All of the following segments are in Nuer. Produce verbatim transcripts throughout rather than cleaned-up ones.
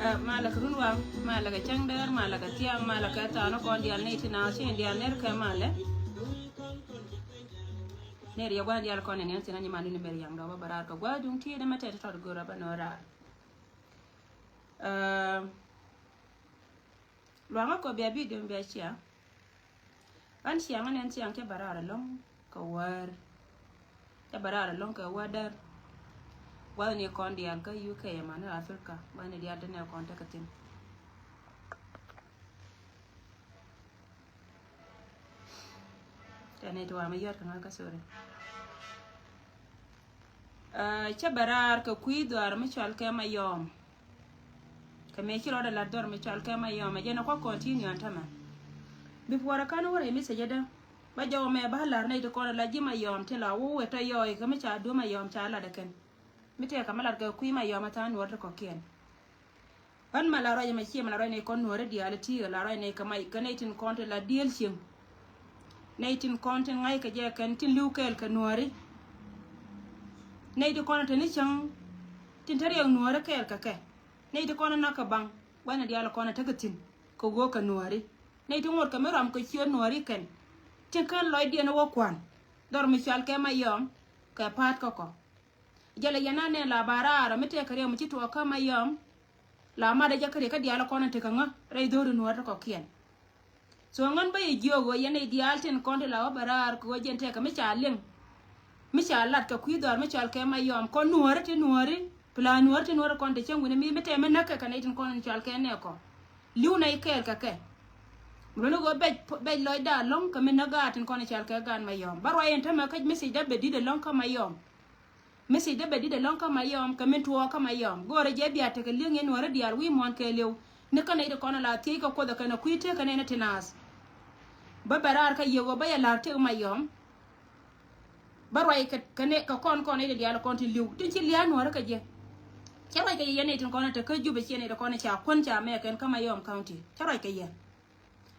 Ɛ, malɛ kɛ runwaŋ, malɛ kɛ cäŋ däär, malɛ kɛ thiaŋ, malɛ kɛ thaanɔ kɔn diaal nɛy ti naath ci diaal ner kɛ malɛ. Ner yɛ gua̱n diaal kɔn ɛ niɛn thin a nyimandu ni ber yaŋ dɔɔp a bä raar kɛ gua̱a̱th duŋ ti dee mɛ tɛt tɔt go̱o̱r a bä nɔ raar. Ɛ, Luaŋä kɔ bia bi di̱m bia cia. Ɣän ciaŋä nɛn ciaŋ cä bɛ raar ɛlɔ̱ŋ kɛ wäär. Cä bɛ raar ɛlɔ̱ŋ kɛ wäär däär. Gua̱thni kɔn diaal kä U K ɛmani Africa. Gua̱thni diaal ti nɛ kɔn tekɛ thi̱n. Tɛni ti wa mi yɔt kɛ ŋa̱ kä, sorry. Ɛ, cä bɛ raar kɛ kui̱ dhɔaar mi cɔal kɛ Mayɔm. Kɛ mëë ci rɔɔdɛ lat dhɔr mi cɔal kɛ Mayɔm, ɛ jɛn ɛ kua continue ɛn tämɛ. Bi puɔrɛ kän wä rɛy message dä. Ba jɔw mɛ ba la̱r nɛy ti kɔn ɛ la ji̱ Mayɔm tin la wä wet tɔ yɔɔy kɛ mi ca duɔ̱m Mayɔm ca lat ɛ kɛn. Mi tëëkɛ mi lat kɛ kui̱ Mayɔm ɛ tha̱a̱ŋ nuɔ̱ɔ̱r ti kɔ̱kiɛn. Ɣän mɛ la ruac ɛmɛ ciɛ mɛ la ruac nɛy kɔn nuɔ̱ɔ̱ri diaal ɛ ti̱i̱ la ruac nɛy kɛ may kɛ nɛy tin kɔn ti la dieel cieŋ. Nɛy tin kɔn tin ŋa̱ckɛ jɛ kɛn tin li̱w kɛɛl kɛ nuɔ̱ɔ̱ri. Nɛy ti kɔn te ni cäŋ tin te riɛk nuɔ̱ɔ̱ri kɛɛl kɛ kɛ. Nɛy ti kɔn nak kɛ baŋ gua̱thni diaal kɔn tekɛ thi̱n kɛ ɣöö kɛ nuɔ̱ɔ̱ri. Nɛy ti ŋot kɛ mi ruam kɛ ciöt nuɔ̱ɔ̱ri kɛn. Tin kän lɔcdiɛn wä kua̱n dhɔr mi cɔal kɛ Mayɔm kɛ pa̱a̱t kä kɔ. Jälɛ yɛn anɛ la ba raar mi tëëkɛ riɛm mi ci tuɔɔk kä Mayɔm. La madɛ jɛ kä riɛk kä diaal kɔn in tekɛ ŋä rɛy dho̱ri nuɔ̱ɔ̱r ti kɔ̱kiɛn. So ŋän bä yɛ jiök ɣöö yɛn nɛy diaal tin kɔn ti la wä bɛ raar kɛ ɣöö jɛn tëëkɛ mi ca liŋ. Mi ca lat kɛ kui̱ dhɔaar mi cɔal kɛ Mayɔm kɔn nuɔ̱ɔ̱ri ti nuɔ̱ɔ̱ri. Pla nuɔ̱ɔ̱ri ti nuɔ̱ɔ̱ri kɔn ti cäŋ wi̱ni mi mi tɛmɛ näk kɛ kɛ nɛy tin kɔn in cɔal kɛ nɛ kɔ. Li̱w nɛy kɛɛl kɛ kɛ. Mi luɔ̱ni ɣöö bɛc bɛc lɔcda ɛlɔ̱ŋ kɛ mi näk gaat tin kɔn in cɔal kɛ gaat Mayɔm. Bä ruac in tämɛ kä message dä bɛ di̱t ɛlɔ̱ŋ kä Mayɔm. Message dä bɛ di̱t ɛlɔ̱ŋ kä Mayɔm kɛ min tuɔɔk kä Mayɔm. Go̱o̱rɛ jɛ bia tekɛ li̱eŋ yɛn nuɔ̱ɔ̱ri diaal wi̱i̱ muɔ̱ɔ̱n kɛɛliw. Ni kä nɛy ti kɔn ala thiec kɛ Kuoth ɛ kɛn ɛ kui̱ tëëk kɛ nɛy ni ti naath. Bä bɛ raar kä yɛ ɣöö bä yɛ la̱r tëëk Mayɔm. Bä ruac kɛ kɛ nɛ kɛ kɔn kɔn nɛy ti diaal kɔn ti li̱w tin ci lia̱a̱ nuɔ̱ɔ̱ri kɛ jɛ. Cä ruac kɛ yɛ yɛn nɛy tin kɔn ɛ te kä Jubɛ ciɛ nɛy ti kɔn ɛ ca kuän ca mɛɛk kɛn kä Mayɔm County. Cä ruac kɛ yɛ.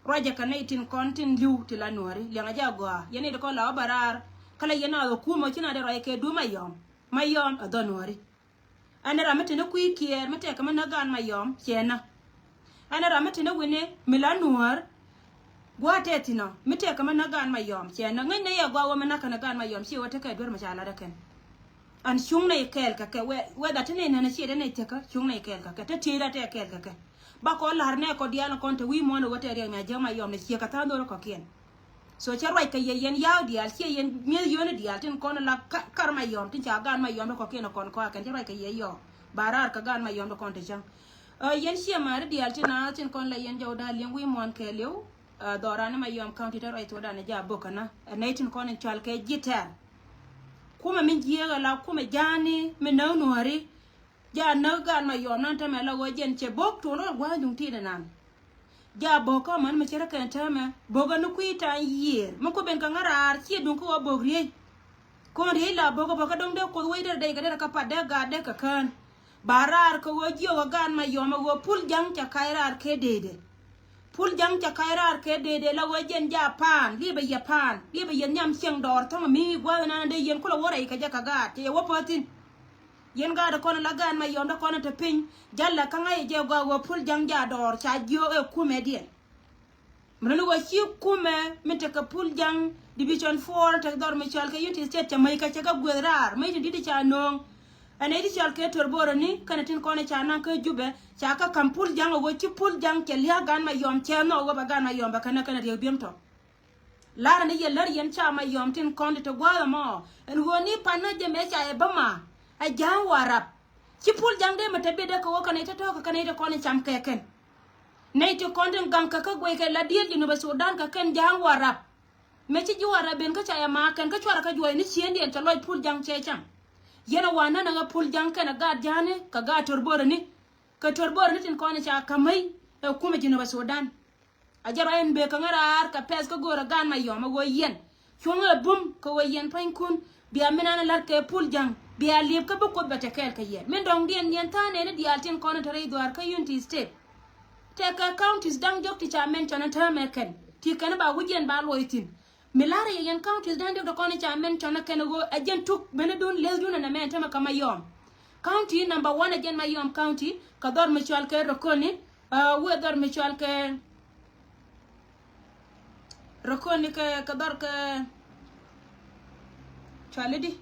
Ruacɛ kɛ nɛy tin kɔn tin li̱w ti la nuɔ̱ɔ̱ri liɛŋɛ jɛ a gɔaa yɛn nɛy ti kɔn la wä bɛ raar. Kä la yɛn a ɣä kumä ci na dee ruacɛ kɛ duɔ̱m Mayɔm. Mayɔm ɛ dhɔ nuɔ̱ɔ̱ri. Ɛn ram mi te ni kui̱ kiɛɛr mi tɛkɛ mi näk gaan Mayɔm cɛ nä. Ɛn ram mi te ni wi̱ni mi la nuɔ̱ɔ̱r. Gua̱a̱ tɛth thi̱n ɔ mi tɛkɛ mi näk gaan Mayɔm cɛ nä ŋäcnɛ yɛ gua̱a̱ wä mi näk kɛn gaan Mayɔm ci wä tekɛ duer mi ca lat ɛ kɛn. An cuŋ nɛy kɛɛl kɛ kɛ wɛ wɛtha ti nɛy nɛn a ciɛ dee nɛy thiäkä cuŋ nɛy kɛɛl kɛ kɛ te tieyda tɛ kɛɛl kɛ kɛ. Ba kɔn la̱r nɛ kɔ diaal kɔn te wi̱i̱ muɔ̱ɔ̱n wä tɛ riɛk mi a jäk Mayɔm ni ciɛ kɛ tha̱a̱ŋ dho̱r kɔ̱kiɛn. So cä ruac kɛ yɛ yɛn ya̱a̱k diaal ciɛ yɛn mi̱eth yio̱o̱ni diaal tin kɔn la ka- kar Mayɔm tin ca gaan Mayɔm ti kɔ̱kiɛn kɔn kɔaakɛn cä ruac kɛ yɛ yɔɔ. Ba raar kɛ gaan Mayɔm ti kɔn te cäŋ. Ɛ, yɛn ciɛ maari diaal tin a tin kɔn la yɛn jɔw da̱a̱ li̱eŋ wi̱i̱ muɔ̱ɔ̱n kɛɛliw. Ɛ, dhɔran ni Mayɔm County te ruac thuɔ̱ɔ̱dan ɛ ja̱ bo̱k kɛn na ɛ nɛy tin kɔn in cɔal kɛ ji̱ tɛ̈r. Kumɛ mi jiɛɛk ala kumɛ ja̱a̱ni mi näk nuɔ̱ɔ̱ri. Ja näk gan ma yɔm nan tämɛ la ɣöö jɛn cɛ bo̱k tuɔn rɔ gua̱a̱th duŋ ti̱i̱t ɛnan. Ja bo̱k kä män mi cɛ rɔ kɛn täämɛ bo̱k ɛn kui̱ ta̱a̱ yiëër mi ku ben kɛ ŋäraar ciɛ duŋ kä ɣöö bo̱k riey. Kɔn riey la bo̱k ɛ bo̱k kä dɔ̱ŋ dee kuoth wec derɛ dee kɛ derɛ kä pat dee gaat dee kɛ kään. Ba raar kɛ ɣöö jiök ɛ gan ma yɔm ɛ ɣöö pul ja̱ŋ ca kac raar kɛ deydɛ. Pul ja̱ŋ ca kac raar kɛ deydɛ la ɣöö jɛn ja paan liepɛ yɛ paan liepɛ yɛ nhiam cieŋ dɔɔr thɔ̱ŋ mi gua̱a̱th ɛnan dee yɛn kulɛ wä rɛy kɛ jɛ kɛ gaat cɛ yɛ wä päthin. Yɛn gaat kɔn la gan ma yɔm dee kɔn te piny. Jalɛ kä ŋa̱c jɛ gɔaa ɣöö pul ja̱ŋ ja dɔɔr ca jiök ɛ kumɛ diɛn. Mi run ɣöö ci kumɛ mi tekɛ pul ja̱ŋ division four tekɛ dhɔr mi cɔal kɛ Unity State cɛ mäc kɛ cɛ kɛ gueth raar mäc tin di̱t ca nööŋ. Ɛn nɛy ti cɔal kɛ Torboro ni kɛnɛ tin kɔn ca naŋ kä Jubɛ ca kɛ ka̱m pul ja̱ŋ ɣöö ci pul ja̱ŋ cɛ lia̱a̱ gan ma yɔm cɛ nhɔk ɣöö bɛ gan ma yɔm bɛ kɛnɛ kɛnɛ riek biɛm tɔ. La̱rä ni yɛ lär yɛn ca ma yɔm tin kɔn ti te gua̱a̱th ɛmɔ. Ɛn ɣöö ni pan nä jɛ mɛ ca yɛ bä ma. Ɛ ja̱a̱ŋ Warap. Ci pul ja̱ŋ dee mɛ te biɛ dee kɛ ɣöö kɛ nɛy te tɔ̱ɔ̱k kɛ kɛ nɛy te kɔn in cam kɛ kɛn. Nɛy ti kɔn tin gaŋ kɛ kä guɛy kɛ la dieel Jinubä Sudan kɛ kɛn ja̱a̱ŋ Warap. Mɛ ci ji̱ Warap ben kä ca yɛ ma kɛn kä cuarɛ kä juɔ̱ɔ̱c ni ciëndiɛn cɛ lɔc pul ja̱ŋ cɛ cam. Yɛn ɛ wa nänä ɣä pul ja̱ŋ kɛn ɛ gaat ja̱a̱ni kɛ gaat Torboro ni. Kɛ Torboro ni tin kɔn in ca ka̱m mäc ɛ kumɛ Jinubä Sudan. A jɛ ruac in bëë kä ŋäraar kɛ pɛth kä go̱o̱rä gan ma yɔm a ɣöö yɛn cuɔ̱ŋ ɛ bum kɛ ɣöö yɛn pua̱nykun. Bia min an la̱t kɛ pul ja̱ŋ bia liep kä bi Kuoth bɛ te kɛɛl kɛ yɛn min dɔ̱ŋdiɛn yɛn tha̱a̱n ɛn i̱ diaal tin kɔn in te rɛy dhuaar kä Unity State. Tëëkɛ counties da̱ŋ jɔk ti ca mention in täämɛ kɛn ti kɛn ba wi̱c yɛn ba luɔc thi̱n. Mi la̱rä yɛ yɛn counties da̱ŋ jɔk ti kɔn in ca mention in kɛn ɣöö ɛ jɛn tuk benädun lëthdun ɛn ɛmɛ in täämɛ kɛ Mayɔm. County number one ɛ jɛn Mayɔm County kɛ dhɔr mi cɔal kɛ Rokoni. Wëë dhɔr mi cɔal kɛ Rokoni kɛ kɛ dhɔr kɛ cuali di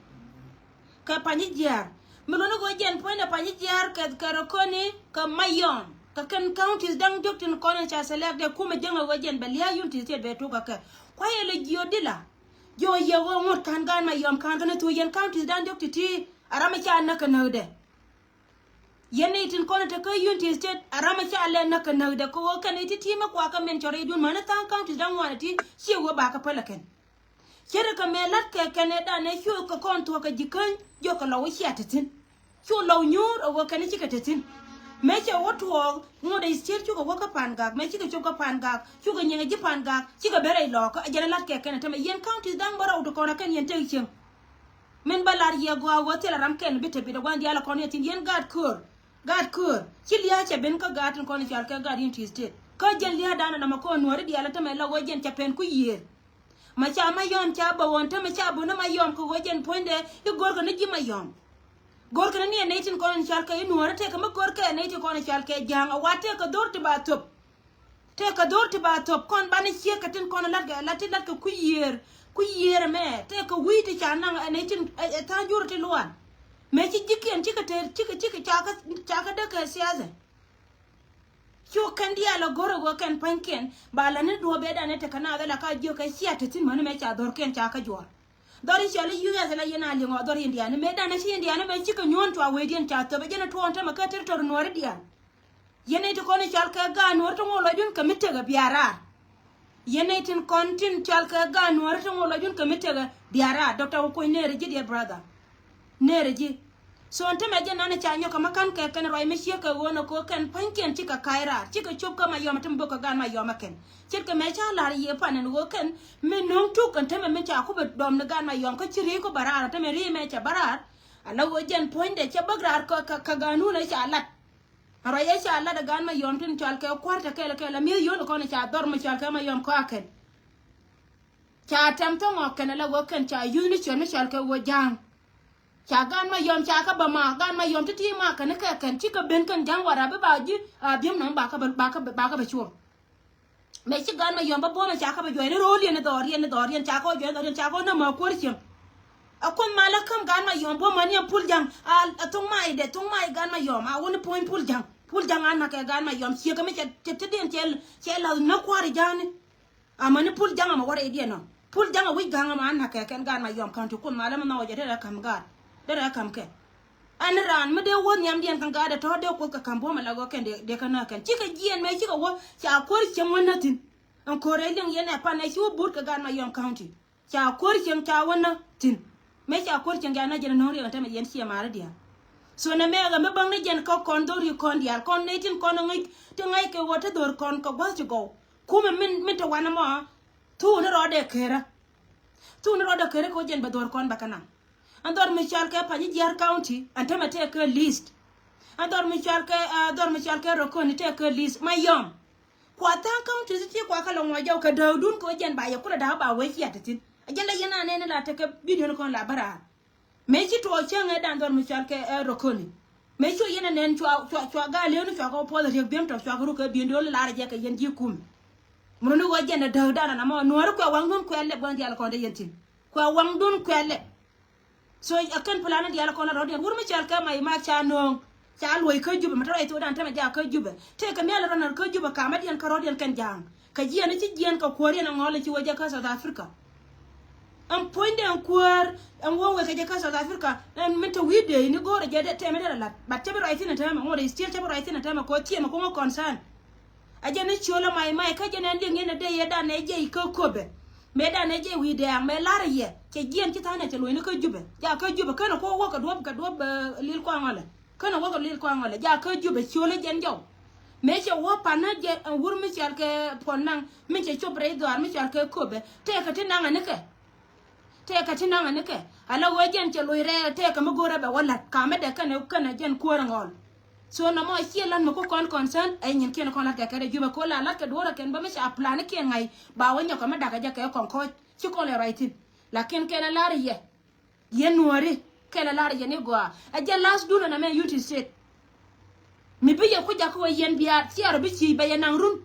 kɛ Panyijiar. Mi luni ɣöö jɛn puɔ̱nydɛ Panyijiar kɛ kɛ Rokoni kɛ Mayɔm kɛ kɛn counties da̱ŋ diɔ̱k tin kɔn in ca select dee kumɛ jäŋ ɛ ɣöö jɛn bɛ lia̱a̱ Unity State bɛ tuk kɛ kɛ. Kuayɛ lɛ jiö di la jiö yɛ ɣöö ŋot ka̱n gan Mayɔm ka̱n kɛn ɛ thuɔ̱c yɛn counties da̱ŋ diɔ̱k ti ti a ram ɛ ca näk kɛ näkdɛ. Yɛn nɛy tin kɔn te kä Unity State a ram a ca lɛ näk kɛ näkdɛ kɛ ɣöö kɛn nɛy ti ti mi kuakä min cɔr i̱ dun mäni tha̱a̱ŋ counties da̱ŋ ŋuan ti ciɛ ɣöö bakä pälä kɛn. Ce̱tkɛ mɛ la̱t kɛ kɛn ɛ danɛ cu kɛ kɔn thuɔ̱k kɛ ji̱ käny jiɔkɛ lɔw i̱ cia te thi̱n. Cu lɔw nyuur ɛ ɣöö kɛn i̱ cikɛ te thi̱n. Mëë cɛ wä tuɔɔk ŋot ɛ state cukɛ wä kä Pangak mëë cikɛ cop kä Pangak cukɛ nyiŋɛ ji̱ Pangak cikɛ ben rɛy lɔɔkä ɛ jɛn ɛ la̱t kɛ kɛn ɛ tämɛ yɛn counties da̱ŋ bä rɛw ti kɔn ɛ kɛn yɛn tek cieŋ. Min bä lar yɛ gɔaa ɣöö thilɛ ram kɛn bi te bi dɛ gua̱n diaal ɛ kɔn yɛ thi̱n yɛn gaat köör. Gaat köör ci lia̱a̱ cɛ ben kä gaat tin kɔn i̱ cɔal kɛ gaat Unity State kä jɛn lia̱a̱ danɔ namɛ kɔn nuɔ̱ɔ̱ri diaal ɛ tämɛ la ɣöö jɛn cɛ pɛn kui̱ yiëër. Ma ca Mayɔm ca bä ɣɔn tämɛ ca bä ni Mayɔm kɛ ɣöö jɛn puɔ̱nydɛ i̱ go̱rkɛ ni ji̱ Mayɔm. Go̱rkɛ ni ni ɛ nɛy tin kɔn i̱ cɔal kɛ i̱ nuɔ̱ɔ̱ri tëëkɛ mi go̱rkɛ ɛ nɛy tin kɔn i̱ cɔal kɛ ja̱a̱ŋ ɛ wa tëëkɛ dho̱r ti ba thöp. Tëëkɛ dho̱r ti ba thöp kɔn banɛ ciek kɛ tin kɔn lat kɛ lat ti lat kɛ kui̱ yiëër. Kui̱ yiëër ɛmɛ tëëkɛ wi̱i̱ ti ca naŋ ɛn ɛ tin ɛ tha̱a̱ŋ jur ti luan. Mëë ci ji̱kiɛn cikɛ te cikɛ cikɛ cakɛ cakɛ däk kɛ siathɛ. Cu kɛn diaal ɛ go̱r ɛ ɣöö kɛn pa̱nykiɛn ba la ni duɔ̱ɔ̱p ëëdan ɛ tekɛ naath ɛ la ka jiök kɛ cia te thi̱n mäni mɛ ca dhorkiɛn cakɛ juɔ̱ɔ̱r. Dhɔr i̱ cɔl i̱ U S la yɛn a liŋ ɔ dhɔr Indiani mëëdan ɛ ci Indiani mɛ cikɛ nyuɔ̱ɔ̱n cua wecdiɛn ca thöp ɛ jɛn ɛ tuɔɔn tämɛ kä territory nuɔ̱ɔ̱ri diaal. Yɛn nɛy ti kɔn i̱ cɔal kɛ gaat nuɔ̱ɔ̱r ti ŋuɔ̱t lɔcdun kɛ mi tekɛ bia raar. Yɛn nɛy tin kɔn tin cɔal kɛ gaat nuɔ̱ɔ̱r ti ŋuɔ̱t lɔcdun kɛ mi tekɛ bia raar. Doctor Okuny nɛɛrɛ ji̱ dear brother. Nɛɛrɛ ji̱. So ɛn tämɛ jɛ nanɛ ca nyɔk kɛ ma ka̱n kɛ kɛn ruac mi ciek kɛ ɣöö nɛ kɛ ɣöö kɛn pa̱nykiɛn cikɛ ka̱c raar cikɛ cop kä Mayɔm ɛ tämɛ bök kɛ gaat Mayɔm ɛ kɛn. Ce̱tkɛ mɛ ca la̱r yiëë pan ɛn ɣöö kɛn mi no̱o̱ŋ tuk ɛn tämɛ mi ca kupɛ dɔm ni gaat Mayɔm kä ci riey ku bɛ raar ɛ tämɛ riey mɛ cɛ bä raar. Ala ɣöö jɛn puɔ̱nydɛ cɛ bäk raar kɛ kɛ kɛ gaat nuun ɛ ca lat. Ruac ëë ca lat ɛ gaat Mayɔm tin cɔal kɛ kua̱r te kɛl kɛl ɛ mi̱eth yio̱n kɔn ɛ ca dhɔr mi cɔal kɛ Mayɔm kɔakɛn. Ca tɛm thɔŋ ɔ kɛn ɛ la ɣöö kɛn ca yuth ni ciöt mi cɔal kɛ ɣöö ja̱a̱ŋ. Ca gaat Mayɔm ca kä bä ma gaat Mayɔm ti ti ma kɛn kɛ kɛn cikɛ ben kɛn ja̱a̱ŋ Warap bi ba ji̱ a bi̱em nɔm ba kä bä ba kä bä ba kä bä cuɔ̱ɔ̱ŋ. Mëë ci gaat Mayɔm bä buɔ̱mɛ ca kä bä juɔc ni ro̱o̱l yɛn ni dhɔriɛn ni dhɔriɛn ca kä juɔc dhɔriɛn ca kä näm a kuäär cieŋ. A Kuoth malä käm gaat Mayɔm buɔ̱mɛ ni a pul ja̱ŋ a a thuŋ mac dɛ thuŋ mac gaat Mayɔm a wä ni puɔ̱ny pul ja̱ŋ pul ja̱ŋ a na̱kɛ gaat Mayɔm ciek kɛ mi cɛ cɛ ti diɛn cɛ cɛ la̱th näk kua̱r i̱ ja̱a̱ni. Amäni pul ja̱ŋ amɛ wä rɛydiɛn ɔ pul ja̱ŋ a wi̱c ga̱ŋ amɛ a na̱kɛ kɛn gaat Mayɔm County Kuoth malä mi nhɔk jɛ derɛ ka̱m gaat derɛ ka̱m kɛ. Ɛn raan mi dee wuɔ̱th nhiamdiɛn kɛn gaat ɛ tɔ̱ dee Kuoth kɛ ka̱m buɔ̱mɛ la ɣöö kɛn dee dee kä näk kɛn cikɛ jiɛɛn mëë cikɛ wä ca kuäär cieŋ wä näk thi̱n. Ɛn ko̱r ɛ liŋ yɛn ɛ pan ɛ ci wä but kɛ gaat Mayɔm County. Ca kuäär cieŋ ca wä näk thi̱n. Mëë ca kuäär cieŋ jɛ a na jɛn a no̱o̱ŋ riɛk ɛn tämɛ yɛn ciɛ ma̱a̱ri diaal. So nɛ mɛɛkɛ mi bäŋni jɛn kä kɔn dho̱r yi kɔn diaal kɔn nɛy tin kɔn ŋäc ti ŋa̱ckɛ ɣöö te dho̱r kɔn kɛ gua̱th ti gɔw. Kumɛ min, min te wanɛ mɔ. Thuk ni rɔɔdɛ kerä. Thuk ni rɔɔdɛ kerä kɛ ɣöö jɛn bɛ dho̱r kɔn bɛ kɛ naŋ. Ɛn dhɔr mi cɔal kɛ Panyijiar County ɛn tämɛ tëëkɛ list. Ɛn dhɔr mi cɔal kɛ, ɛ, dhɔr mi cɔal kɛ Rokoni tëëkɛ list. Mayɔm. Kua tha̱a̱ŋ counties ti kua kä lɔ ŋuɔc jɔw kɛ dääkdun kɛ ɣöö jɛn ba yɛ kulɛ da̱a̱k ba wee ciat ti thi̱n. Ɛ jɛn la yɛn anɛn la tekɛ video ni kɔn la bä raar. Mëë ci tuɔɔk cäŋ ɛ dan dhɔr mi cɔal kɛ, ɛ, Rokoni. Mëë cu yɛn anɛn cua, cua, cua gaa li̱eeni cua kɛ wä puɔth riek biɛm tɔk cua kɛ ruk kɛ bi̱i̱n do̱l laar jɛ kɛ yɛn ji̱ kum. Mun ni ɣöö jɛn ɛ dääkdan anamɔ nuɔ̱ɔ̱ri kuɛ waŋdun kuɛ lɛp gua̱n diaal kɔn dee yɛn thi̱n. Kuɛ waŋdun kuɛ lɛp. So ɛ kɛn plan diaal kɔn a rɔ̱diɛn wur mi cɔal kɛ Mac Mac ca nööŋ. Ca luɔ̱c kä Jubɛ mi te rɔy thokdan tämɛ jaak kä Jubɛ. Tëëkɛ mial rɔ̱n kä Jubɛ kamä diɛn kä rɔ̱diɛn kɛn ja̱a̱ŋ. Kɛ jiɛn ci jiɛn kɛ kuäär yɛn a ŋɔl ci wä jɛ kä South Africa. Ɛn puɔ̱nydɛ ɛn kuäär ɛn wä wekɛ jɛ kä South Africa. Ɛn min te wi̱i̱ dee ni go̱o̱rɛ jɛ dee tɛmɛ dee rɛ la̱t. But cä bi rɔy thi̱n ɛ tɛmɛ ŋot ɛ still cä bi rɔy thi̱n ɛ tɛmɛ kɛ ɣöö thiɛmɛ kuŋä concern. A jɛn ni ciöl a Mac Mac kä jɛn ɛn liŋ yɛn ɛ dee yɛ dan ɛ jɛ i̱ kä Köpɛ. Mëë dan ɛ jɛ wi̱i̱ dɛɛŋ mëë la̱rä yɛ cɛ jiɛn ci tha̱a̱n ɛ cɛ luɔ̱cni kä Jubɛ. Ja kä Jubɛ kɛn ɛ kɔ wä kɛ duɔ̱p kɛ duɔ̱p, ɛ, lil kuaŋ ɔlɛ. Kɛn ɛ wä kɛ lil kuaŋ ɔlɛ. Ja kä Jubɛ ciöl ɛ jɛn jɔw. Mëë cɛ wä panä jɛ, ɛ, wur mi cɔal kɛ Puɔl Naŋ mi cɛ cop rɛy dhɔaar mi cɔal kɛ Köpɛ. Tëëkɛ ti naŋ ɛ nikɛ. Tëëkɛ ti naŋ ɛ nikɛ. Ala ɣöö jɛn cɛ loc rɛɛ tëëkɛ mi go̱o̱rä bɛ wä la̱t. Kamä dɛ kɛn ɛ, kɛn ɛ jɛn kuäär ŋɔl. So nɔmɔ ciɛ la̱t mi ku kɔn concern ɛ nyinkiɛn kɔn la̱t kɛ kɛ rɛ Jubɛ kɛ ɣöö la la̱t kɛ duɔ̱ɔ̱rä kɛn bä mi ca planikiɛn ŋa̱c ba wä nyɔkɛ mi da̱kɛ jɛ kɛ kɔn kɔc ci kɔn lɛ ruac thi̱n. Lakin kɛn ɛ la̱r yɛ yɛn nuɔ̱ɔ̱ri kɛn ɛ la̱r yɛ ni gɔaa ɛ jɛ la̱th dun ɛn ɛmɛ Unity State. Mi bi yɛ ku jakä wä yɛn bia thiaar bi ci bɛ yɛ naŋ run.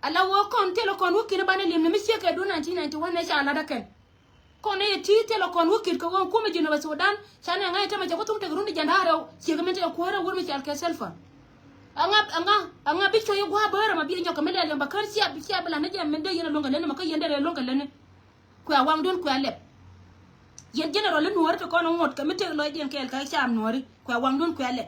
Ala wä kɔn thilɛ kɔn wä ki̱n banɛ li̱em ni mi ciek kɛ dun nineteen ninety-one ɛ ca la̱t ɛ kɛn. Kɔn ɛ yɛ ti thilɛ kɔn wä ki̱t kɛ ɣöö kumɛ Jinubä Sudan. Canɛ ŋa̱c tämɛ cɛ ku thum tek run di jɛn da̱a̱r rɛw ciek min te kuäärä wur mi cɔal kɛ Salva. Aŋa, aŋa, aŋa bi cuɔ̱c i̱ gua̱a̱ bäärä ma bi nyɔk kɛ mi lɛl yɔm bɛ kän cia, cia bi la̱t ni jɛ min dee yɛn a luäŋ kɛ lätni ma kä yɛn dee rɛ luäŋ kɛ lätni. Kuɛ waŋdun kuɛ lɛp. Yɛn general i̱ nuɔ̱ɔ̱ri ti kɔn iŋot kɛ mi tëk lɔcdiɛn kɛɛl kɛ cam nuɔ̱ɔ̱ri kuɛ waŋdun kuɛ lɛp.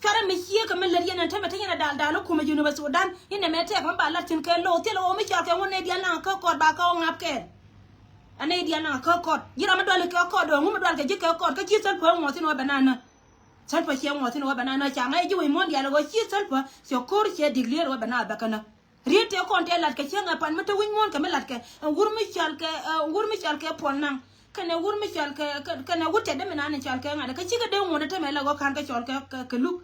Cuarɛ mi ciek kɛ mi lät yɛn ɛn tämɛ te yɛn ɛ dal dal i̱ kumɛ Jinubä Sudan inɛ mɛ tɛk mi ba lat thi̱n kɛ lo̱w thilɛ ɣöö mi cɔal kɛ ŋun nɛy diaal naŋ kä kɔt ba kä ɣöö ŋa̱p kɛɛl. Ɛ nɛy diaal naŋ kä kɔt ji̱ ram mi dual kɛ kɔt ɣöö ŋun mi dual kɛ ji̱ kɛ kɔt kä ci Salva ŋuɔth in wä bɛ na nä. Salva ciɛ ŋuɔth in wä bɛ na nä ca ŋa̱c ji̱ wec muɔ̱ɔ̱n diaal ɣöö ci Salva ciɛ ko̱r ciɛ declare wä bɛ na bɛ kä nä. Riet tëë kɔn tëë latkɛ cäŋ ɛ pan mi te wi̱c muɔ̱ɔ̱n kɛ mi latkɛ. Ɛn wur mi cɔal kɛ, ɛn wur mi cɔal kɛ Puɔl Naŋ kɛnɛ wur mi cɔal kɛ, kɛ, kɛnɛ wur tɛt dee mi naan in cɔal kɛ ŋa̱t kɛ cikɛ dee ŋuɔ̱t ɛ tämɛ la ɣöö ka̱n kɛ cɔal kɛ, kɛ, kɛ luk.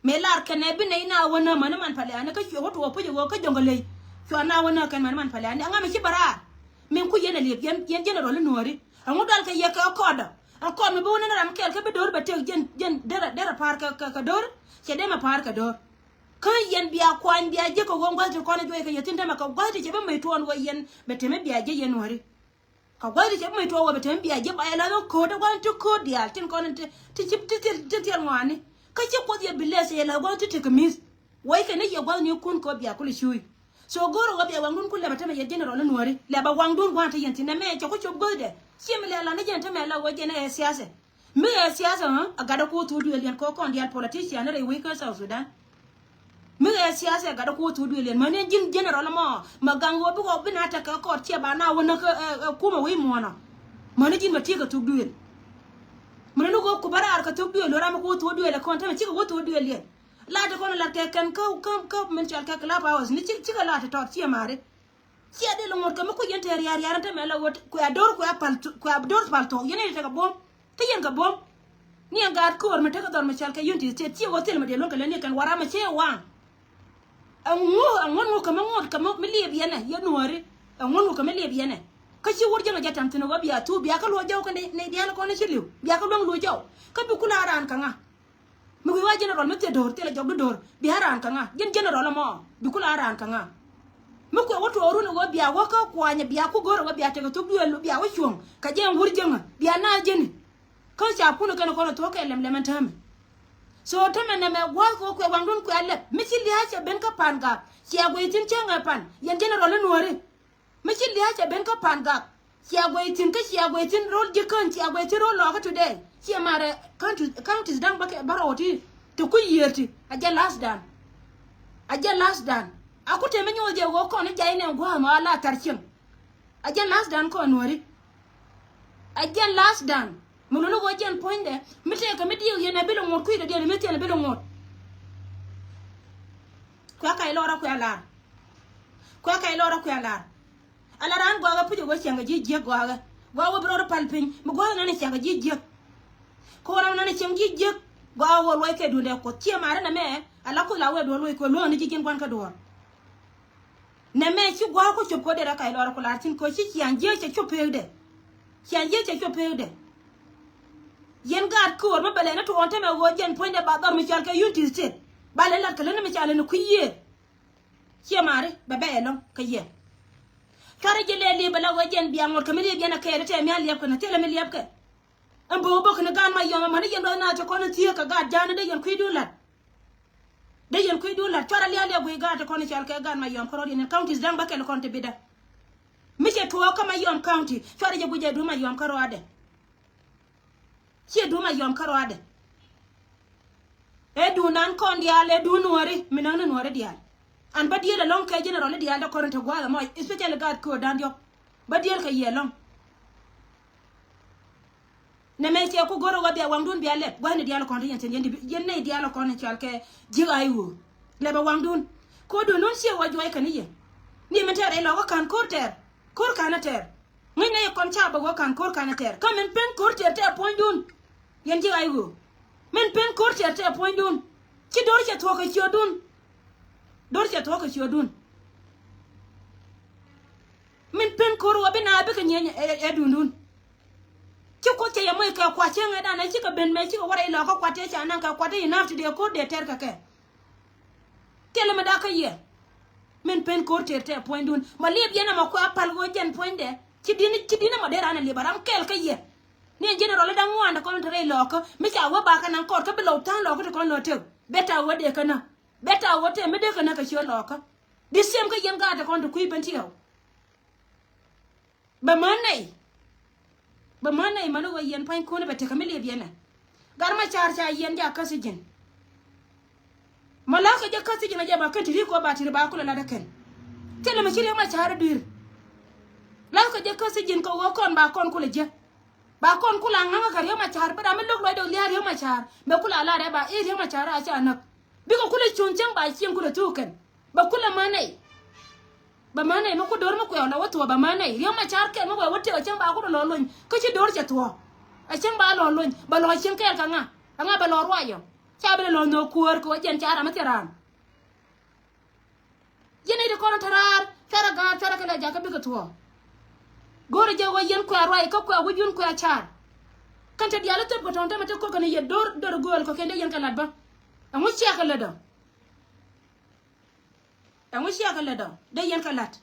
Mëë lar kɛnɛ bi nɛy na wä nä mäni man paliani kä cuɛ wä tuɔɔk puc ɛ ɣöö kä jɔ̱ŋ kɛ ley. Cua na wä nä kɛn mäni man paliani ɛŋa mi ci bä raar. Min ku yɛn ɛ liep yɛn, yɛn general i̱ nuɔ̱ɔ̱ri. Ɛŋu dual kɛ yɛ kɛ kɔɔdä. Ɛn kɔɔd mi bi wä ni ram kɛɛl kä bi do̱r bɛ tëk jɛn, jɛn derɛ, derɛ pa̱a̱r kɛ, kɛ, kɛ do̱r. Cɛ dee mɛ pa̱a̱r kɛ do̱r. Kä yɛn bia kuany bia jiäk kɛ ɣöö gua̱th ti kɔn i̱ juɔc kɛ yɛ thi̱n tämɛ kɛ gua̱th ti cɛ bi mec tuɔɔn ɣöö yɛn bɛ temi bia jiäk yɛn nuɔ̱ɔ̱ri. Kɛ gua̱th ti cɛ bi mec tuɔɔk ɣöö bɛ temi bia jiäk ba yɛ la̱th ɣän ko̱o̱t ɛ gua̱th ti ko̱o̱t diaal tin kɔn ti, ti ci ti thil, ti thil ŋɔaani. Kä ci Kuoth yɛ bi lɛth cɛ yɛ la̱th gua̱th ti tekɛ mi̱th. Wec kɛ ni yɛ gua̱th ni kun kɛ ɣöö bia kulɛ cuuc. So go̱o̱r ɣöö bia waŋdun ku lɛpɛ tämɛ yɛ general i̱ nuɔ̱ɔ̱ri lɛpɛ waŋdun gua̱a̱n te yɛn thi̱n nɛmɛ cɛ ku cop guäthdɛ. Ciɛ mi lɛ la ni jɛn tämɛ la ɣöö jɛn ɛ siasɛ. Mi ɣɛ siasa ɣä a gatdä kuɔ thok duëël yɛn kɔ kɔn diaal politician ni rɛy wec kä South Sudan. Mi ɣɛ siasa a gatdä kuɔ thok duëël yɛn mäni ji̱n general mɔ ma gaŋ ɣöö bi ɣɔw bi na tekɛ kɔɔt ciɛ ba na wä näk ɛ, ɛ, kumɛ wi̱i̱ muɔ̱ɔ̱nɔ. Mäni ji̱n ma tiek kɛ thok duëël. Mäni ni ɣöö ku bä raar kɛ thok duëël ɣöö ram mi kuɔ thok duëël ɛ kɔn tämɛ cikɛ wä thok duëël yɛn. Lat kɔn lat kɛ kɛn kä, kä, kä min cɔal kɛ club house ni ci, cikɛ lat tɔt ciɛ mari. Ciɛ dee lɛ ŋot kɛ mi kui̱c yɛn te ria̱r ria̱r ɛn te mɛ la ɣöö kuɛ a do̱r kuɛ a pal, kuɛ a do̱r pal thuɔ̱k yɛn ni tekɛ buɔ̱m. Te yɛn kɛ buɔ̱m. Ni ɛn gaat köör mi tekɛ dhɔr mi cɔal kɛ Unity State ciɛ ɣöö thil mi dee luäŋ kɛ lɛ ni kɛn wa̱r ram mi cɛ waŋ. Ɛŋu, ɛŋu, ɛŋu kɛ mi ŋot kɛ mi, mi liep yɛn ɛ yɛn nuɔ̱ɔ̱ri. Ɛŋu, ɛŋu kɛ mi liep yɛn ɛ. Kä ci wur jiäŋ ɛ jɛ tɛm thi̱n ɣöö bia thuuk bia kä luɔ̱c jɔw kɛ nɛy, nɛy diaal kɔn ci li̱w bia kä luäŋ luɔ̱c jɔw. Kä bi kula raan kɛ ŋa. Mi wi̱i̱ wa general mi thil do̱r thilɛ jɔk di do̱r bia raan kä ŋa ji̱n general ɛmɔ. Bi kula raan kä ŋa. Mi kuɛ wä tuɔɔk run ɛ ɣöö bia wä kä kuanyɛ bia ku go̱r ɛ ɣöö bia tekɛ thuk duëël bia wä cuɔ̱ŋ kɛ jɛ ɛn wur jiäŋä bia na ji̱ni. Kä ca kun ɛ kɛn ɛ kɔn ɛ thuɔ̱k kɛ lɛm lɛm ɛn täämɛ. So tämɛ nɛmɛ gua̱a̱th kɛ ɣöö kuɛ waŋdun kuɛ lɛp mi ci lia̱a̱ cɛ ben kä pan gak. Cia guɛy thi̱n cäŋ ɛ pan yɛn general i̱ nuɔ̱ɔ̱ri. Mi ci lia̱a̱ cɛ ben kä pan gak. Cia guɛy thi̱n kä cia guɛy thi̱n ro̱l ji̱ kän cia guɛy thi̱n ro̱l lɔɔkä today. Ciɛ marɛ counties, counties da̱ŋ bä kɛ bä rɔw ti. Ti kui̱ yiëër ti a jɛ last dan. A jɛ last dan. A ku tëë mi nyuɔth jɛ ɣöö kɔn i̱ jay nɛ gua̱a̱th mɔ a la thar cieŋ. A jɛ last dan kɔn nuɔ̱ɔ̱ri. A jɛn last dan mi luni ɣöö jɛn puɔ̱nydɛ mi tëëkɛ mi diëëk yɛn ɛ bi lɛ ŋot kui̱dɛ diɛn mi thiɛn ɛ bi lɛ ŋot. Kuɛ kac lɔrä kuɛ lar. Kuɛ kac lɔrä kuɛ lar. Ala raan gɔaakä puc ɛ ɣöö ciaŋ kɛ ji̱ jiäk gɔaakä. Gɔaa wä bi rɔɔd pal piny mi gua̱a̱th nan ɛ ciaŋ kɛ ji̱ jiäk. Kɛ ɣöö ram nan ɛ ciaŋ ji̱ jiäk gɔaa wä luɔc kɛ duundɛ Kuoth ciɛ ma̱a̱rä nɛmɛ. Ala Kuoth la wee duɔ̱ɔ̱r luɔc kɛ luɔ̱ɔ̱n ni ji̱ ji̱n gua̱n kä duɔ̱ɔ̱r. Nɛmɛ ci gua̱a̱k ku cop kɛ ɣöö dee rɔ kac lɔrä ku lar thi̱n kɛ ɣöö ci ciaŋ jiäk cɛ cop peekdɛ. Ciaŋ jiäk cɛ cop peekdɛ. Yɛn gaat köör mi bɛ lɛ ni tuɔɔn tämɛ ɣöö jɛn puɔ̱nydɛ ba dhɔr mi cɔal kɛ Unity State. Ba lɛ lat kɛ lät ni mi ca lɛ ni kui̱ yiëë. Ciɛ ma̱a̱ri bɛ bɛ ɛlɔ̱ŋ kä yɛ. Cuarɛ ji̱ lɛ liep bɛ la ɣöö jɛn bia ŋot kɛ mi liep yɛn a kɛɛri tɛm mi a liɛp kɛn a thilɛ mi liɛp kɛ. Ɛn bä wä bä kɛn gaat Mayɔm ɛmɔ ni yɛn luɔth naath ti kɔn in thieek kɛ gaat ja̱a̱n in dee yɛn kui̱dun la̱t. Dee yɛn kui̱dun la̱t cuarɛ lia̱a̱ lia̱a̱ guiy gaat ti kɔn in cɔal kɛ gaat Mayɔm kärɔɔdiɛn in counties da̱ŋ bä kɛl kɔn ti bitdä. Mi cɛ tuɔɔk kä Mayɔm County cuarɛ jɛ guic ɛ duun Mayɔm kärɔaadɛ. Ciɛ duun Mayɔm kärɔaadɛ. Ɛ duun nan kɔn diaal ɛ duun Nuɔ̱ɔ̱ri mi näk ni Nuɔ̱ɔ̱ri diaal. An bä diëël ɛlɔ̱ŋ kɛ general ni diaal dee kɔn in te gua̱a̱th ɛmɔ especially gaat köödan diɔ̱k. Bä diëël kɛ yɛ ɛlɔ̱ŋ. Nɛmɛ cɛ ku go̱r ɛ ɣöö bia waŋdun bia lɛp gua̱thni diaal kɔn ti yɛn thi̱n yɛn di̱ yɛn nɛy diaal kɔn in cɔal kɛ ji̱ ɣaac ɣöö lɛpɛ waŋdun. Ko̱dun nun ciɛ wä juɔc kɛn i̱ yɛ. Ni min tɛɛr rɛy lɔkä ka̱n ko̱r tɛɛr ko̱r ka̱n ɛ tɛɛr. Ŋäc nɛy kɔn ca bä ɣöö ka̱n ko̱r ka̱n ɛ tɛɛr kä min pen ko̱r tɛɛr tɛɛr puɔ̱nydun. Yɛn ji̱ ɣaac ɣöö min pen ko̱r tɛɛr tɛɛr puɔ̱nydun. Ci do̱r cɛ thuɔ̱k kɛ ciötdun. Do̱r cɛ thuɔ̱k kɛ ciötdun. Min pen ko̱r ɣöö bi naath bikɛ nyieny ɛ, ɛ, ɛ duundun. Ci Kuoth cɛ yɛ moc kɛ kua̱c cieŋ ɛ danɛ cikɛ ben mɛ cikɛ wä rɛy lɔkä kua̱t tëë ca naŋ kɛ kua̱t tëë enough ti dee ko̱r dee tɛr kɛ kɛ. Thilɛ mi da̱kä yɛ. Min pen ko̱r tëër tɛɛ puɔ̱nydun mɔ liep yɛn ɛmɔ kuɛ pal ɣöö jɛn puɔ̱nydɛ ci di̱n ci di̱n ɛmɔ dee raan ɛ liep a ram kɛɛl kä yɛ. Ni ɛn general i̱ da̱ŋ ŋuan te kɔn te rɛy lɔkä mi ca wä bakä naŋ kɔɔt kä bi lɔw tha̱a̱ŋ lɔkä te kɔn lɔ tëk. Bɛ ta̱a̱ wä dee kä näk bɛ ta̱a̱ wä tëë mi dee kä näk kɛ ciö lɔkä. Di siem kä yɛn gaat te kɔn te kui̱ ben tiɛw. Bɛ män nɛy. Bɛ män nɛy män ɣöö yɛn pua̱nykun bɛ tekɛ mi liep yɛn ɛ. Gat Macar ca yɛn jakä thi̱ji̱n. Mɔ la̱thkɛ jɛ kä thi̱ji̱n ɛ jɛ ba kɛn ti ri̱k kɔ ba ti ri ba kulɛ lat ɛ kɛn. Thilɛ mi ci Riek Macar ɛ dui̱r. La̱thkɛ jɛ kä thi̱ji̱n kɛ ɣöö kɔn ba kɔn kulɛ jek. Ba kɔn kulɛ ŋa̱ŋä kɛ Riek Macar bä ram mi lo̱k luɔcdɛ lia̱a̱ Riek Macar bɛ kulɛ lat ɛ ba i̱ Riek Macar a ca näk. Bikɛ kulɛ cuŋ cäŋ ba cieŋ kulɛ thuk kɛn. Bɛ kulɛ män nɛy. Bɛ män nɛy mi ku do̱r mi kuɛɛw la wä thuɔ̱ɔ̱ bɛ män nɛy Riek Macar kɛl mi wɛɛ wä tëk ɛ cäŋ ba ku dee lɔ lony kä ci do̱r cɛ thuɔ̱ɔ̱. Ɛ cäŋ ba lɔ lony bɛ lɔ cieŋ kɛɛl kɛ ŋa. Ɛ ŋa bɛ lɔ ruacɔ. Ca bi lɛ lɔ nhök kuäär kɛ wä jɛn ca ram mi thil raan. Yɛn nɛy ti kɔn te raar cuarɛ ga̱a̱r cuarɛ kɛ lɛ jakä bikɛ thuɔ̱ɔ̱. Go̱o̱rɛ jɛ wä yɛn kuɛ ruac kä kuɛ wi̱c yun kuɛ car. Kɛn te diaal i̱ thöp kɛ tɔ̱ŋ tämɛ te ko̱r kɛn i̱ yɛ do̱r do̱r i̱ gööl kɔ kɛn dee yɛn kɛ lat bä. Ɛŋu ciakɛ lätdɔ. Ɛŋu ciakɛ lätdɔ dee yɛn kɛ lat.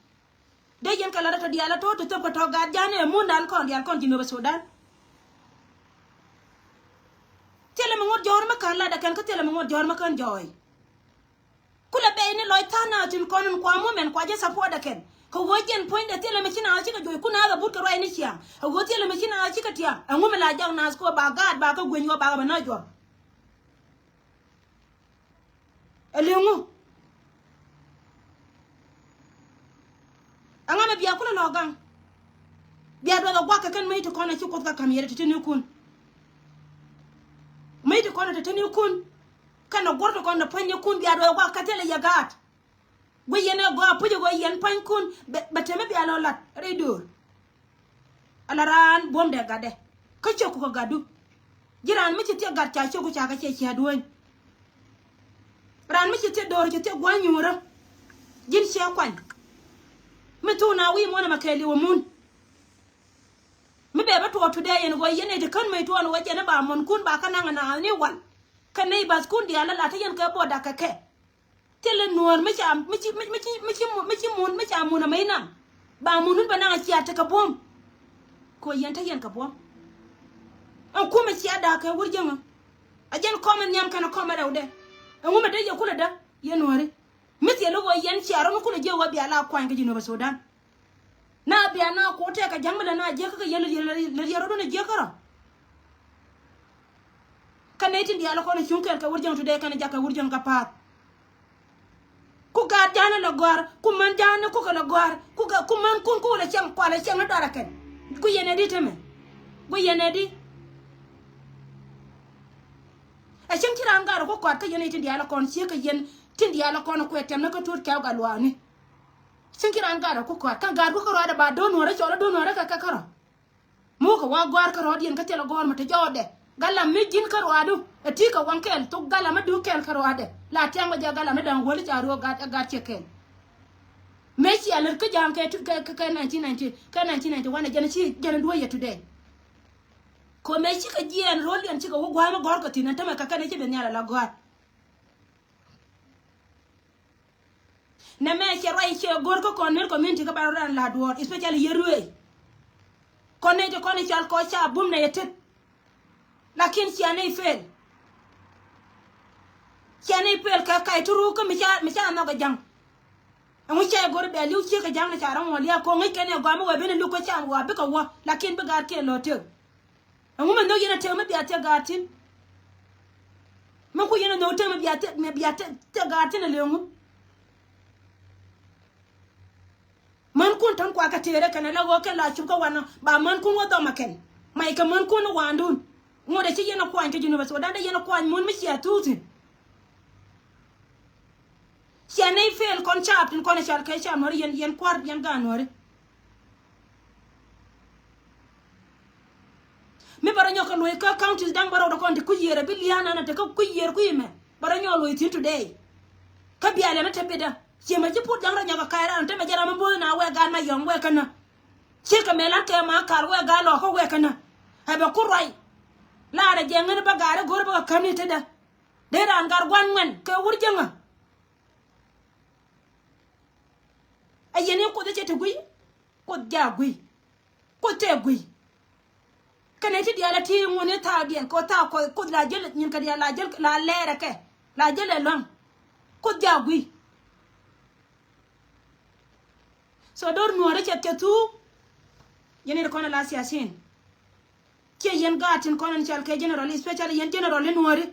Dee yɛn kɛ lat ɛ tɔ diaal ɛ tɔ̱ te thöp kɛ tɔ̱ gaat ja̱a̱n ɛ mundan kɔn diaal kɔn Jinubä Sudan. Thilɛ mi ŋuɔ̱t jɔ̱ɔ̱r mi ka̱n lat ɛ kɛn kä thilɛ mi ŋuɔ̱t jɔ̱ɔ̱r mi ka̱n jɔɔy. Kulɛ bɛy ni lɔc tha̱a̱ŋ naath tin kɔn in kua mumɛn kua jɛ support ɛ kɛn kɛ ɣöö jɛn puɔ̱nydɛ thilɛ mi ci naath cikɛ juɔc kun naath ɛ but kɛ ruac ni ciaŋ. Ɛ ɣöö thilɛ mi ci naath cikɛ tiaŋ ɛŋu mi la jak naath kɛ ɣöö ba gaat ba kä gueny ɣöö ba kɛ bɛ naath juɔ̱r. Ɛ liŋu. Ɛŋa mi bia kulɛ lɔ gaŋ. Bia duɔth ɛ guak kɛ kɛn mäc ti kɔn ɛ ci Kuoth kɛ ka̱m yɛt ɛ ti teni kun. Mäc ti kɔn ɛ ti teni kun. Kɛn ɛ guɔ̱r ti kɔn ɛ puɔ̱ny ni kun bia duɔth ɛ guak kɛ thilɛ yɛ gaat. Guic yɛn ɛ gɔaa puc ɛ gɔaa yɛn pua̱nykun bɛ, bɛ tɛmɛ bia lɔ lat rɛy döör. Ala raan buɔ̱mdɛ gatdɛ kä cio̱ku kɛ gatdu. Ji̱ raan mi ci thiek gat ca cio̱ku ca kɛ ciɛ ciɛ dueeny. Raan mi ci thiek do̱r ci thiek gua̱ny nyuurä. Ji̱n ciɛ kuany. Mi thuk na wi̱i̱ muɔ̱n ɛmɛ kɛɛliw ɛ mun. Mi bɛ bä tuɔɔk today ɛn ɣöö yɛn nɛy ti kän mec tuɔɔn ɣöö jɛn i̱ ba muɔ̱nkun ba kä naŋ ɛ naath ni wal. Kɛ nɛy bathkun diaal ala te yɛn kɛ buɔt dak kɛ kɛ. Thilɛ nuɔ̱ɔ̱r mi ca mi ci mi ci mi ci mi ci mun mi ca mun ɛmɛ inaŋ. Ba mun wun bɛ naŋ a cia tekɛ buɔ̱m. Kɛ ɣöö yɛn te yɛn kɛ buɔ̱m. Ɛn kumɛ cia da̱a̱k kɛ wur jäŋä. A jɛn kɔmɛ nhiam kɛnɛ kɔmɛ rɛwdɛ. Ɛŋu mɛ dee yɛ kulɛ dä yɛn nuɔ̱ɔ̱ri. Mi thil i̱ ɣöö yɛn cia rɔ̱ mi kulɛ jiɛ ɣöö bia la kuany kɛ Jinubä Sudan. Na bia na kuɔt tɛk kɛ ja̱ŋ mi lɛ na jiäkä kɛ yɛn lɛ yɛn lɛ yɛn rɔ̱dun ɛ jiäkä rɔ. Kä nɛy tin diaal kɔn cuŋ kɛn kɛ wur jäŋ today kɛn jakä wur jäŋ kɛ pa̱a̱th. Ku gaat ja̱a̱n lɛ gɔ̱a̱r ku män ja̱a̱n ku kɛ lɛ gɔ̱a̱r ku ga ku män kun ku lɛ cɛŋ kualɛ cɛŋ ni dɔarɛ kɛn. Ku yɛn ɛ ri temɛ. Kui̱ yɛn ɛ di. Ɛ cieŋ ci raan gaat ɛ ku kɔaat kä yɛn i̱ tin diaal ɛ kɔn, ciek kɛ yɛn tin diaal ɛ kɔn ɛ kuɛ tɛm ni kä tuut kɛw gat luaakni. Cieŋ ci raan gaat ɛ ku kɔaat kä gaat ku kä ruaadɛ ba do̱n nuɔ̱ɔ̱rä cɔl ɛ do̱n nuɔ̱ɔ̱rä kɛ kɛ kärɔ. Mukɛ wa gɔ̱a̱r kärɔɔdiɛn kä thilɛ gɔ̱a̱r mɛ te jɔɔdɛ. Gal lam mi ji̱n kärɔaadu ɛ ti kɛ waŋ kɛɛl thok, gal lam mi duk kɛɛl kärɔaadɛ. La tiaŋ bä jɛ gal lam mi da̱ŋ wäli ca ruɔk gat, ɛ gat ciɛ kɛɛl. Mëë cia lät kä ja̱a̱ŋ kɛ, kɛ, kɛ, kɛ nineteen ninety, kɛ nineteen ninety-one ɛ jɛn ci jɛn duɔ̱ɔ̱c yɛ today. Kɔ mëë cikɛ jiɛɛn ro̱l yɛn cikɛ wä gua̱a̱m mi gɔ̱r kɛ thi̱n ɛn tämɛ kɛ kɛn ci ben nhial ala gɔ̱a̱r. Nɛ mɛ cɛ ruac cɛ go̱r kä kɔn ner community kä ba rɔ ran la duɔ̱ɔ̱r, especially yɛ ruëë. Kɔn nɛy ti kɔn i̱ cal kɔ ca bum nɛ yɛ tet. Lakin cia nɛy fail. Cia nɛy fail kɛ kac ti ruk kä mi ca, mi ca nhɔk ɛ ja̱ŋ. Ɛŋu ca yɛ go̱r bɛ li̱w ciek kɛ ja̱ŋ ni ca rɔ ŋuɔl ya ko̱ ŋäc kɛn ɛ gɔam mi wɛ ben ɛ luk kä ca wa bikɛ wä. Lakin bi gaat kiɛ lɔ tëk. Ɛŋu mɛ nhök yɛn a tëk mi bia tëk gaat thi̱n. Mɛ ku yɛn a nhök tëk mi bia tëk, mi bia tëk, tëk gaat thi̱n a leŋu. Mänkun täŋ kua kɛ teerɛ kɛn ɛ la ɣöö kɛn la cup kä wanɔ ba mänkun wä dhɔmɛ kɛn. Mac kɛ mänkun ni waandun. Ŋot ɛ ci yɛn a kuany kä Jinub Sudan dee yɛn a kuany mun mi cia thuuthin. Cia nɛy fail kɔn caap tin kɔn ɛ cal kɛ caap nuɔri yɛn, yɛn kua̱r yɛn gaan nuɔri. Mi bɛ rɔ nyɔk kɛ luɔ̱c kä counties da̱ŋ bɛ rɔɔdɛ kɔn ti kui̱ yiëër ɛ bi lia̱a̱n an ɛ te kä kui̱ yiëër kui̱ mɛ bɛ rɔ nyɔk luɔ̱c thi̱n today. Kä bialɛ ni te bitdä ciɛ mɛ ci put ja̱ŋ rɔ nyɔk kɛ ka̱c ran ɛn te mɛ jɛ ram mi bo̱o̱th na wɛɛk gaat ma yɔ̱ŋ wɛɛk känä. Ciek kɛ mɛ la̱t kɛ ma ka̱r wɛɛk gaat lɔɔkä wɛɛk känä. Ɛ bɛ ku ruac. Laarɛ jɛ ŋän bä gaari go̱r bä kɛ käm ni tetdä. Dee raan gar gua̱n ŋuɛn kɛ wur jäŋä. A yɛn i̱ Kuoth i̱ cɛ te guiy. Kuoth ja guiy. Kuoth tɛ guiy. Kɛnɛ ti diaal a ti ŋun i̱ thaakdiɛn kɛ thaak Kuoth, Kuoth la jäl nyin kɛ diaal la jäl la lɛɛrɛ kɛ la jäl ɛ lua̱ŋ. Kuoth ja guiy. So do̱r nuɔ̱ɔ̱rä cɛ cɛ thuuk. Yɛn i̱ ri kɔn a la siasin. Ciɛ yɛn gaat tin kɔn in cɔal kɛ general, especially yɛn general in nuɔri.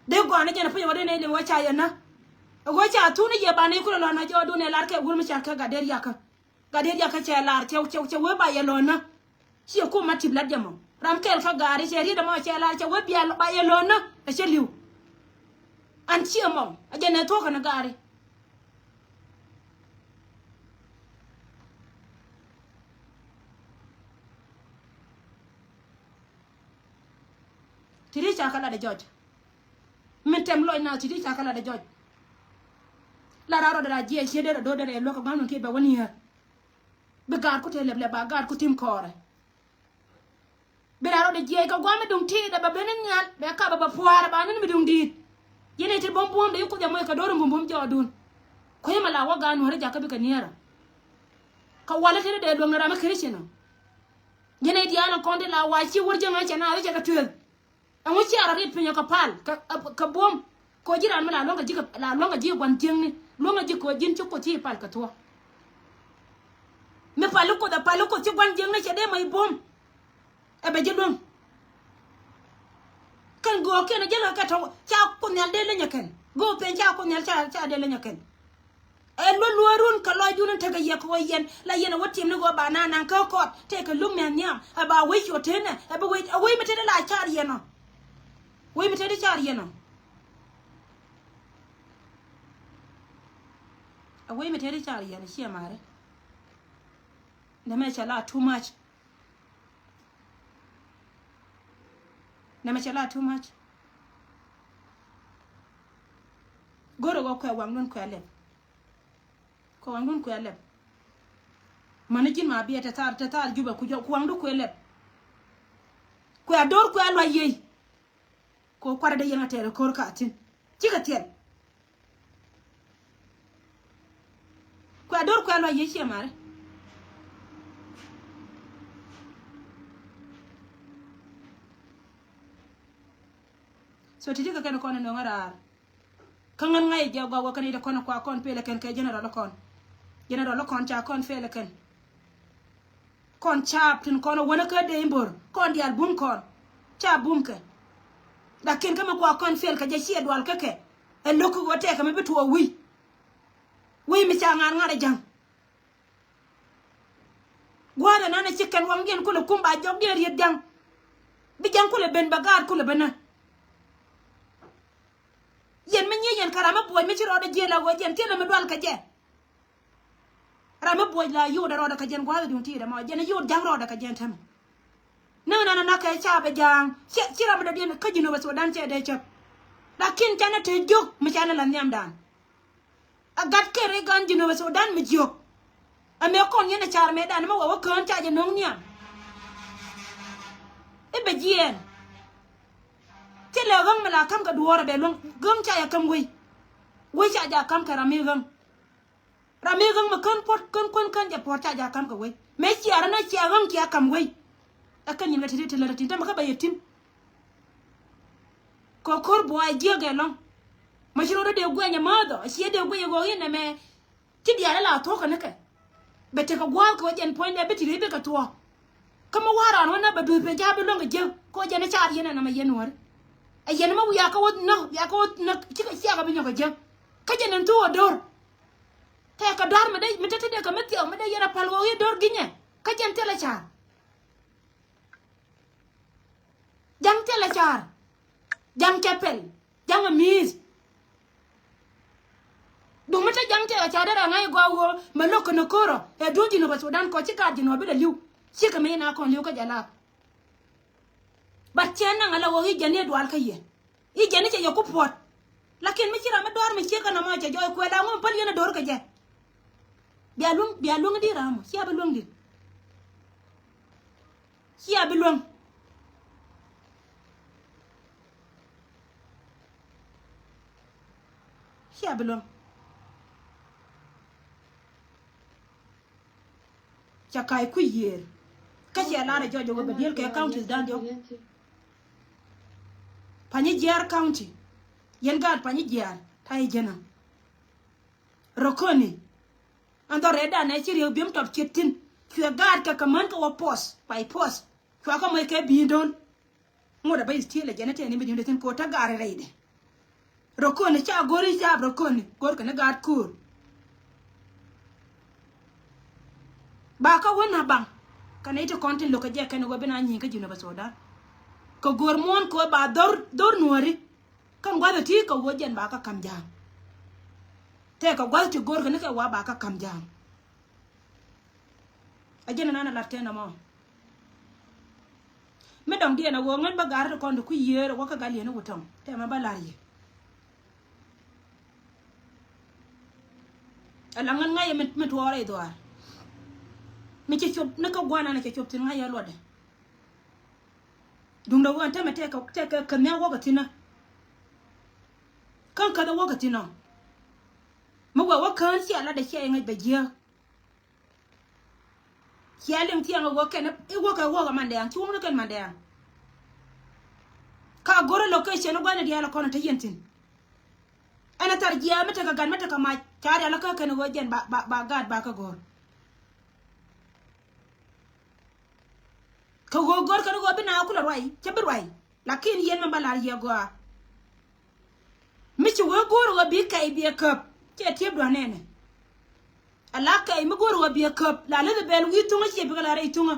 Dee gɔaa ni jɛn a puc wä dee nɛy liŋ wä ca yɛn nä. Ɛ wä ca thun ni yɛ ba nɛy kulɛ lɔn na jɔɔdun ɛ lar kɛ wur mi cɔal kɛ Gatdɛt Yakä. Gatdɛt Yakä cɛ lar cɛ, cɛ, cɛ wee ba yɛ lɔn nä. Ciɛ kum ma tip lat jɛ mɔ. Ram kɛl kä gaari cɛ riet ɛmɔ cɛ lar cɛ wee bia ba yɛ lɔn nä. Ɛ cɛ li̱w. An ciɛ mɔ. Ɛ jɛn ɛ thuɔ̱k kɛn gaari. Ti̱ti̱ ca kɛ lat ɛ jɔc. Min tɛm lɔc na ti̱ti̱ ca kɛ lat ɛ jɔc. Lat a rɔɔdɛ la jiɛc ciet derɛ do̱r derɛ luäk kɛ gua̱a̱m nun kiɛ bɛ wä ni̱eer. Bi gaat ku te lɛp lɛp ba gaat ku thi̱m kɔɔrɛ. Bi raa rɔɔdɛ jiɛc kɛ gua̱a̱m mi duŋ ti̱i̱t ɛ bɛ ben ni nhial bɛ kap ɛ bɛ pua̱a̱r ɛ ba ni mi duŋ di̱i̱t. Yɛn ɛ ti buɔ̱m buɔ̱m dee yi kuth ɛ moc kɛ do̱r in bumbum jɔɔdun. Kuecä mɛ la wä gaat nuɔ̱ɔ̱rä jakä bikɛ niɛɛrä. Kɛ walä tëë dee luäŋ ni ram mi Christian ɔ. Yɛn ɛ diaal in kɔn ti la wa ci wur jiäŋä cɛ na ri cɛ kɛ tuëël. Ɛŋu cia rɔ riet piny ɔ kɛ pal kɛ, kɛ buɔ̱m. Kɛ ji̱ ran mi la luäŋ kɛ ji̱ kɛ, la luäŋ kɛ ji̱ gua̱n jiäkni luäŋ kɛ ji̱ kɛ ji̱n ci Kuoth ci pal kɛ thuɔ̱k. Mi pali Kuoth ɛ pali Kuoth ci gua̱n jiäkni cɛ dee mɔ i̱ buɔ̱m. Ɛ bɛ ji̱ luäŋ. Kɛn göökiɛn ɛ ji̱ lɛ kɛ tɔ̱ ca Kuoth Nhial dee leny ɛ kɛn. Göök peny ca Kuoth Nhial ca, ca dee leny ɛ kɛn. Ɛ luɔ̱ luɔ̱ɔ̱run kɛ lɔcdun in tekɛ yɛ kɛ ɣöö yɛn la yɛn ɛ wä tiɛm ni ɣöö ba naan naŋ kä kɔt tëëkɛ luk mɛn nhiam ɛ ba wec cuɔ tënɛ ɛ bi wec ɛ wec mi tëëdi la car yɛn ɔ. Wec mi tëëdi car yɛn ɔ. Ɛ wec mi tëëdi car yɛn ɔ ciɛ ma̱a̱ri. Nɛmɛ cɛ la too much. Nɛmɛ cɛ la too much. Go̱rɛ ɣöö kuɛ waŋdun kuɛ lɛp. Kuɛ waŋdun kuɛ lɛp. Mäni ji̱n ma biɛ te thar, te thar Jubɛ ku jɔk kuaŋdu kuɛ lɛp. Kuɛ a do̱r kuɛ a luac yey. Ko kuarɛ dee yɛn a tɛɛrɛ ko̱r ka thi̱n. Cikɛ thiɛl. Kuɛ a do̱r kuɛ a luac yey ciɛ mari. So ti̱ti̱ kɛ kɛn kɔn in nöŋä raar. Kä ŋän ŋa̱c jɛ gɔaa wä kɛn i̱ dee kɔn kua kɔn pelɛ kɛn kɛ general kɔn. General kɔn ca kɔn pelɛ kɛn. Kɔn caap tin kɔn wänä kä dee in bo̱r kɔn diaal bum kɔn. Ca bum kɛ. Lakin kä mi kua kɔn pel kɛ jɛ ciɛ dual kä kɛ. Ɛ lo̱k kä wä tɛkɛ mi bi tuɔɔk wi̱i̱. Wi̱i̱ mi ca ŋa̱r ŋa̱r ɛ ja̱ŋ. Gua̱a̱th ɛnan ɛ ci kɛn waŋdiɛn kulɛ kum ba jɔkdiɛn riet ja̱ŋ. Bi ja̱ŋ kulɛ ben bɛ gaat kulɛ ben nä. Yɛn mi nyiec yɛn kɛ ram mi buɔc mi ci rɔɔdɛ jiɛn la ɣöö jɛn thilɛ mi dual kɛ jɛ. Ram mi buɔc la yio̱o̱dɛ rɔɔdɛ kɛ jɛn gua̱a̱th duŋ ti̱i̱dɛ mɔ jɛn yio̱o̱d ja̱ŋ rɔɔdɛ kɛ jɛn tämɛ. Näk nan na kɛ ca bɛ ja̱a̱ŋ ci, ci ram mi dɔ̱diɛn kä Jinubä Sudan cɛ dee cäp. Lakin canɛ te jiök mi canɛ la nhiamdan. A gat kɛ ri gan Jinubä Sudan mi jiök. Ɛ mëë kɔn yɛn ɛ car mëëdan mi wä wä kään ca jɛ no̱o̱ŋ nhiam. I̱ bɛ jiɛɛn. Thilɛ ɣäŋ mi la ka̱m kɛ duɔ̱ɔ̱r ɛ bɛ luäŋ ɣäŋ ca jɛ ka̱m wei. Wei ca jɛ ka̱m kɛ ram mi ɣäŋ. Ram mi ɣäŋ mi kän puɔ̱t kän kuän kän jɛ puɔ̱t ca jɛ ka̱m kɛ wei. Mëë ciaarä na cia ɣäŋ cia ka̱m wei. Ɛ kän nyin kɛ ti̱ti̱ ti lät ɛ tin tämɛ kä bɛ yɛ ti̱n. Kɛ ko̱r buɔy jiäk ɛlɔ̱ŋ. Ma ci rot dee guɛny ɛmääth ɔ, a ciɛ dee guɛny ɛ ɣöö in nɛmɛ. Ci diaal ɛ la thuɔ̱kä ni kɛ. Bɛ tekɛ gua̱a̱th kɛ ɣöö jɛn puɔ̱nydɛ bi ti ri bikɛ thuɔ̱k. Kä mi wa̱a̱ raan wä näk bɛ duth ben ca bi luäŋ kɛ jiäk kɛ ɣöö jɛn ɛ caar yɛn ɛnɔmɛ yɛn wäri. Ɛ yɛn ɛmɛ wiaa kä wä näk, wiaa kä wä näk, cikɛ ciakä bi nyɔk kɛ jiäk. Kä jɛn ɛn thuɔ̱k ɛ do̱r. Tɛkɛ dɔ̱a̱r mi dee, mi te te dee kɛ mi thiɔk mi dee yɛn ɛ päl ɣöö i̱ do̱r gi̱nyɛ. Kä jɛn thilɛ ca̱r. Ja̱ŋ thilɛ ca̱r. Ja̱ŋ cɛ pɛl. Ja̱ŋ ɛ mi̱i̱th. Duŋ mi te ja̱ŋ thilɛ ca̱r derɛ ŋa̱c gɔaa ɣöö mɛ lo̱k kɛn ɛ ko̱rɔ ɛ duun Jinubä Sudan kɔ ci gaat Jinubä bi lɛ li̱w. Cikɛ mi in a kɔn li̱w kä jɛ laap. But cɛ naŋ ala ɣöö i̱ jɛn i̱ dual kä yɛ. I̱ jɛn i̱ cɛ yɛ ku puɔ̱t. Lakin mi ci ram mi dɔ̱r mi ciek kɛ nɔmɔ cɛ jɔɔc kuɛ la ŋun päl yɛn a do̱r kɛ jɛ. Bia luäŋ, bia luäŋ di ram mɔ cia bi luäŋ di. Cia bi luäŋ. Cia bi luäŋ. Ca ka̱c kui̱ yiëër. Kä cia lar a jɔc a wä bɛ diël kɛ counties dan diɔ̱k. Panyijiar County. Yɛn gaat Panyijiar ta̱yɛ jɛn a Rokoni. Ɛn dhɔr rɛɛdan ɛ ci riek biɛm tɔp ciet thi̱n. Cuɛ gaat kɛ kɛ män kɛ wä pos by pos. Cua kä mɔc kɛ bi̱i̱n do̱l. Ŋot ɛ bä still ɛ jɛn ɛ tɛn i̱ mi di̱n dee thi̱n ko̱ tä gaat rɛydɛ. Rokoni ca go̱r i̱ caap Rokoni go̱r kɛn i̱ gaat ko̱r. Ba kä wä na baŋ kɛn i̱ ti kɔn tin lo̱k kɛ jɛ kɛn i̱ wä bi na nyi̱i̱ŋ kä Jinubä Sudan. Kɛ go̱r muɔ̱ɔ̱n kɛ wä ba dhor, dhor nuɔ̱ɔ̱ri. Kɛn gua̱th ɛ ti kɛ wä jɛn ba kä ka̱m ja̱a̱ŋ. Tëë kɛ gua̱th ti go̱r kɛn i̱ kɛ wa ba kä ka̱m ja̱a̱ŋ. A jɛn ɛnan a lat kɛn ɛmɔ. Mi dɔ̱ŋ diɛn a ɣöö ŋän bä ga̱r ti kɔn ti kui̱ yiëër a wä kä gal yɛn i̱ wä tɔ̱ŋ tɛmɛ bä la̱r yɛ. Ala ŋän ŋa̱c yɛ mi, mi tuɔɔrɛ i̱ dhuaar. Mi cɛ cop ni kä gua̱n an a cɛ cop thi̱n ŋa̱c yɛ luɔtdɛ. Duundɛ ɣöö ɛn tämɛ tɛkɛ, tɛkɛ kɛ nhiam wäkɛ thi̱n ɔ. Kä käth ɛ wäkɛ thi̱n ɔ. Mi wee wä kään cia latdɛ cia yɛ ŋäc bɛ jiääk. Cia liŋ thiaŋ i̱ wä kɛn i̱ wä kɛ wäk ɛ mandɛɛŋ ci wäk ni kɛn mandɛɛŋ. Ka go̱r i̱ location i̱ gua̱n i̱ diaal ɛ kɔn i̱ te yɛn thi̱n. Ɛn ɛ thar jiɛɛk mi tekɛ gat mi tekɛ mac ca rial i̱ kä kɛn i̱ ɣöö jɛn ba, ba, ba gaat ba kä go̱r. Kɛ ɣöö go̱r kɛn i̱ ɣöö bi na kulɛ ruac cä bi ruac. Lakin yɛn mɛ ba lar yɛ gɔaa. Mi ci wee go̱o̱r ɣöö bi kɛy biɛ käp cɛ tiep dua̱n nɛnɛ. Ala kɛy mi go̱o̱r ɣöö biɛ käp la leth bɛl wi̱i̱ thuŋä ciɛ bikɛ la rɛy thuŋä.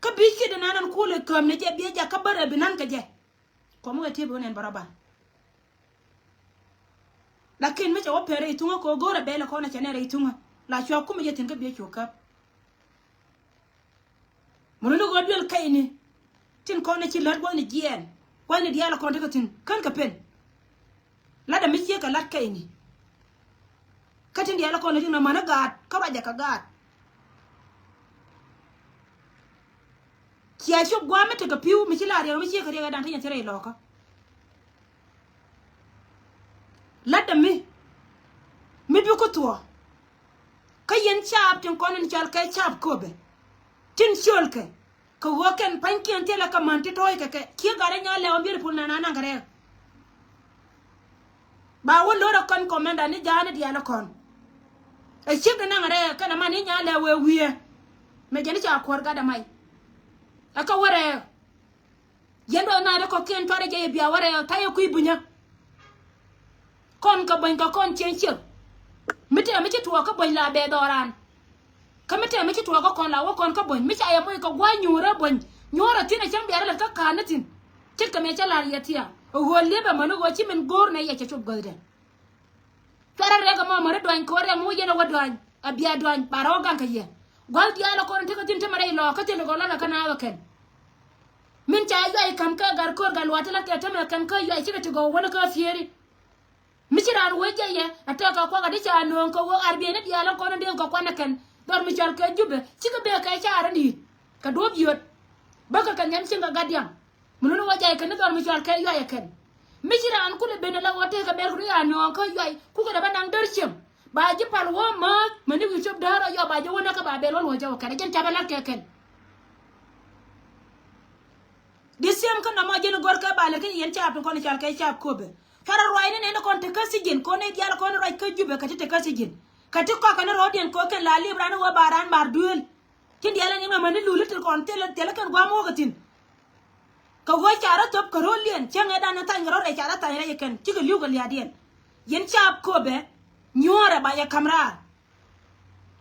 Kä bi ciet dee nan an kuul i̱ käp ni jɛ biɛ jak kä bärɛ bi nan kɛ jɛ. Kɔm wee tiep ɣöö nɛn bä rɔ ban. Lakin mi cɛ wä pɛn rɛy thuŋä kɛ ɣöö go̱o̱rɛ bɛl ɛ kɔn ɛ cɛ nɛ rɛy thuŋä la cua kumɛ jɛ thi̱n kä biɛ cu käp. Mun ni ɣöö duel kɛyni tin kɔn ni ci lät gua̱thni jiɛɛn gua̱thni diaal kɔn tekɛ thi̱n kän kɛ pen. Latdä mi ciek kɛ lat kɛyni. Kä tin diaal kɔn ni tin nɔmɔ ni gaat kä ruacɛ kɛ gaat. Cia cop gua̱a̱m mi tekɛ pi̱w mi ci la riɛk mi ciek kɛ riɛk ɛ da̱ŋ ti nyɛ thirɛ ilɔkä. Latdä mi mi bi ku thuɔ̱k. Kä yɛn caap tin kɔn in cɔal kɛ caap köpɛ tin ciöl kɛ kɛ ɣöö kɛn pa̱nykiɛn thilɛ kɛ män ti tɔ̱ɔ̱c kɛ kɛ ciek gat rɛ nyaal lɛw ɛ beautiful nɛn anaŋ kɛ rɛɛk. Ba wä lo̱r ɛ kɔn kɔmɛnda ni ja̱a̱n ni diaal ɛ kɔn. Ɛ ciek di naŋ rɛɛk kɛn ɛ man ni nyaal lɛw ɛ wi̱i̱ ɛ mɛ jɛn i̱ ca kuɔ̱r gat ɛ mac. Ɛ kɛ wä rɛɛk. Yɛn duɔth naath rɛ kɔ̱kiɛn cuarɛ jɛ yɛ bia wärɛ ɔ tha̱a̱c ɛ kui̱ bunyä. Kɔn kɛ buɔ̱ny kɛ kɔn cieŋ ciek. Mi tɛm mi ci tuɔɔk kä buɔ̱ny la bɛ dhɔran. Kä mi tɛm mi ci tuɔɔk kä kɔn la wä kɔn kä buɔ̱ny mi ca yɛ moc kɛ gua̱a̱c nyuurä buɔ̱ny. Nyuurä thi̱n ɛ cäŋ biarä lät kä ka̱n ni thi̱n. Ce̱tkɛ mëë cä la̱r yɛ thia̱a̱ ɛ ɣöö liepɛ mäni ɣöö ci min go̱o̱r nɛ yɛ cɛ cop gɔ̱thdɛ. Cuarɛ rɛk ɛmɔ mäni duany kɛ wä rɛk mi wä yɛn ɛ wä duany ɛ bia duany ba rɔ gaŋ kɛ yɛ. Gua̱th diaal ɛ kɔn in tekɛ thi̱n temɛ rɛy lɔɔk kä thil ɛ gɔl ɔlɛ kä naath ɛ kɛn. Min ca yuay ka̱m kä gat ko̱r gat luaat ti la̱t kɛ temɛ kɛn kä yuay cikɛ ti gɔw wäni kä thieri. Mi ci raan wee jɛ yɛ a tɛk kɛ kuak a di ca nööŋ kɛ wee ar bieyni diaal in kɔn in dee kɛ kuan ɛ kɛn. Dhɔr mi cɔal kɛ Jubɛ cikɛ bee kɛ caar in di̱i̱t kɛ duɔ̱ɔ̱p yöt. Bäkɛ kɛ nhiam cieŋ kɛ gat diaŋ. Mi luni wä jay kɛn ni dhɔr mi cɔal kɛ yuay ɛ kɛn. Mi ci raan kulɛ ben ala wä tëëkɛ bɛr kuni a nööŋ kä yuay kukɛ dɛ bä naŋ däär cieŋ. Ba ji̱ pal wä määth mäni wi̱i̱ cop däär ɔ yɔ ba ji̱ wä näkä ba bɛl wä luɔ̱c jɛ wä kɛn a jɛn capɛ la̱t kɛ kɛn. Di siɛm kä nɔmɔ jɛn gɔr kɛ ba lɛ kä yɛn caap ti kɔn cɔal kɛ caap Köpɛ. Cuarɛ ruacni nɛn kɔn te kä sijin kɔn ni diaal kɔn ruac kä Jubɛ kɛ ti te kä sijin. Kɛ ti kɔakɛ ni rɔɔdiɛn kɔkɛn la liep raan wä ba raan mar duëël. Tin diaal ni ŋa mäni luli ti kɔn thilɛ thilɛ kɛn gua̱a̱m wä kɛ thi̱n. Kɛ ɣöö ca rɔ thop kɛ ro̱l liɛn cäŋɛ dan ni thany kɛ rɔ rɛy ca rɔ thany rɛy kɛn cikɛ li̱w kɛ lia̱a̱diɛn. Yɛn caap Köpɛ nyuɔ̱ɔ̱rɛ ba yɛ ka̱m raar.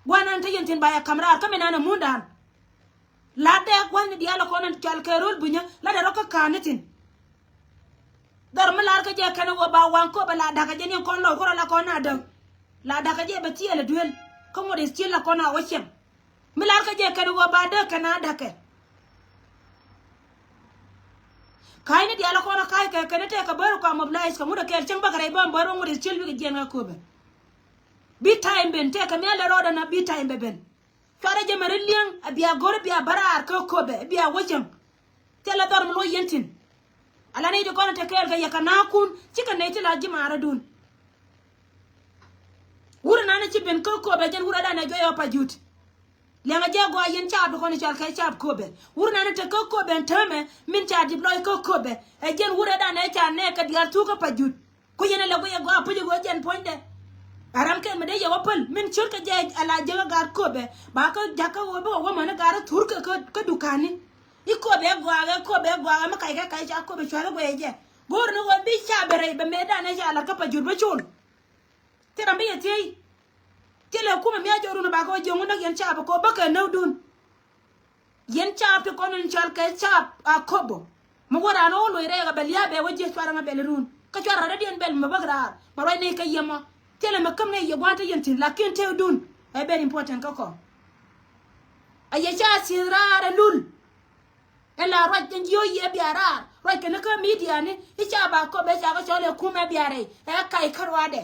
Gua̱n an te yɛn thi̱n ba yɛ ka̱m raar kä mi nan ɛ mundan. La̱t dɛ gua̱n ni diaal ɛ kɔn an cɔal kɛ ro̱l bunyä la̱t dɛ rɔ kä ka̱n ni thi̱n. Dhɔr mi lar kä jɛ kɛn ɛ wä ba waŋ Köpɛ la da̱kä jɛ ni kɔn lɔw kärɔ la kɔn a däk. La da̱kä jɛ bɛ thiɛl ɛ duel kä ŋuɔ̱t is cil la kɔn a wä cieŋ. Mi lar kä jɛ kɛn ɛ wä ba däk kɛn a da̱kɛ. Ka̱cni diaal ɛ kɔn a ka̱ckɛ kɛn ɛ tɛk kɛ bär kɔam mobilize kɛ ŋut ɛ kɛɛl cäŋ bäkɛ rɛy bä bär wä ŋuɔ̱t is cil bikɛ jiɛn kä Köpɛ. Bi time ben tɛk kɛ mi a lɛ rɔɔdɛ na bi time bɛ ben. Cuarɛ jɛ mɛ ri li̱eŋ a bia go̱r a bia bä raar kä Köpɛ a bia wä cäŋ. Thilɛ dhɔr mi luɔc yɛn thi̱n. Ala nɛy ti kɔn te kɛɛl kɛ yɛ kɛ na̱a̱kun cikɛ nɛy ti la ji̱ marädun. Wurɛ nanɛ ci ben kä Köpɛ jɛn wurɛ danɛ juɔyɛ wä Pajut. Liɛŋɛ jɛ gɔaa yɛn caap ti kɔn cɔal kɛ caap Köpɛ. Wurɛ nanɛ te kä Köpɛ ɛn täämɛ min ca dip lɔc kä Köpɛ ɛ jɛn wurɛ danɛ ca nɛɛk kɛ diaal thuk kä Pajut. Ku yɛn ɛ lɛ guiyɛ gɔaa puc ɛ ɣöö jɛn puɔ̱nydɛ. Ɛ ram kɛn mi dee yɛ wä päl min cöt kɛ jɛ ɛ la jiäk ɛ gaat Köpɛ ba kä jakä ɣöö bikɛ wä mäni gaat ɛ thur kɛ kä dukani. I̱ Köpɛ ɛ gɔaa ɛ Köpɛ ɛ gɔaa ɛ mi kackɛ kac ca Köpɛ cua̱th ɛ guɛy ɛ jɛ. Go̱o̱r ni ɣöö bi ca bɛ rɛy bɛ mëëdan ɛ ca la̱t kä Pajut bä col. Thil ram bi yɛ thiey. Thilɛ kumɛ mi a jɔrun ɛ ba kɛ wä jiöŋ wä näk yɛn ca bɛ kɛ wä bä kɛ näkdun. Yɛn caap ti kɔn in cɔal kɛ caap Akobo. Mi wä raan ɣä wä loc rɛɛk a bɛl ya̱ bɛ wä jiɛ cuarɛ ŋa bɛl irun kä cuarɛ rɔ̱diɛn bɛl mɛ bäk raar mɛ ruac nɛy kä yɛmɔ. Thilɛ mɛ käm nɛy yɛ gua̱a̱n te yɛn thi̱n lakin tëëkdun ɛ very important kä kɔ. A yɛ ca thieth raar ɛ lul. Ɛ la ruac ɛn jiö yɛ bia raar ruac kɛn kä midiani i̱ ca ba Akobo ɛ ca kä cɔl ɛ kumɛ bia rɛy ɛ kac kä ruaadɛ.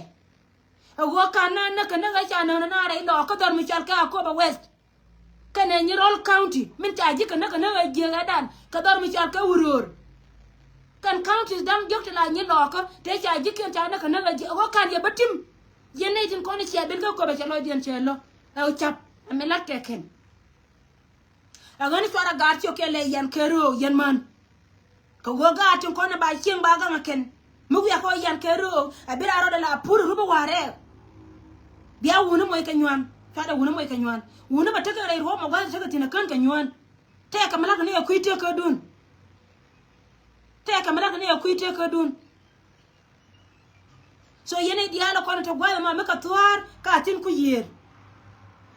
Ɛ ɣöö ka̱n na näk kɛ näk ɛ ca näk na rɛy lɔɔk kä dhɔr mi cɔal kɛ Akobo West. Kɛnɛ Nyirol County min ca ji̱ kɛ näk kɛ näk ɛ jiëk ɛ dan kɛ dhɔr mi cɔal kɛ Wuror. Kɛn counties da̱ŋ jiök ti la nyi lɔɔkä tëë ca ji̱kiɛn ca näk kɛ näk ɛ jiëk ɛ ɣöö ka̱n yɛ bä tim. Yɛn nɛy tin kɔn i̱ ciɛ ben kä Köpɛ cɛ lɔcdiɛn cɛ lo̱ ɛ ɣöö ca̱p ɛ mi la̱t kɛ kɛn. Ɛ ɣän i̱ cuarɛ gaat ciök kɛn lɛ yɛn kɛ röök yɛn män. Kɛ ɣöö gaat tin kɔn ɛ ba cieŋ ba gaŋ ɛ kɛn mi wiak kɔ yɛn kɛ röök ɛ bi raa rɔɔdɛ la pur ɛ rup ɛ wa̱a̱ rɛɛk. Bia wuni moc kɛ nyuan cuarɛ wuni moc kɛ nyuan wuni bɛ tekɛ rɛy ruɔ̱p mɔ gua̱th tekɛ thi̱n ɛ kän kɛ nyuan. Tɛɛkɛ mi la̱t kɛ ni ɛ kui̱ tëëkädun. Tɛɛkɛ mi la̱t kɛ ni ɛ kui̱ tëëkädun. So yɛn i̱ diaal ɛ kɔn ɛ te gua̱th ɛmɔ mi kɛ thua̱a̱r ka thi̱n ku yiëër.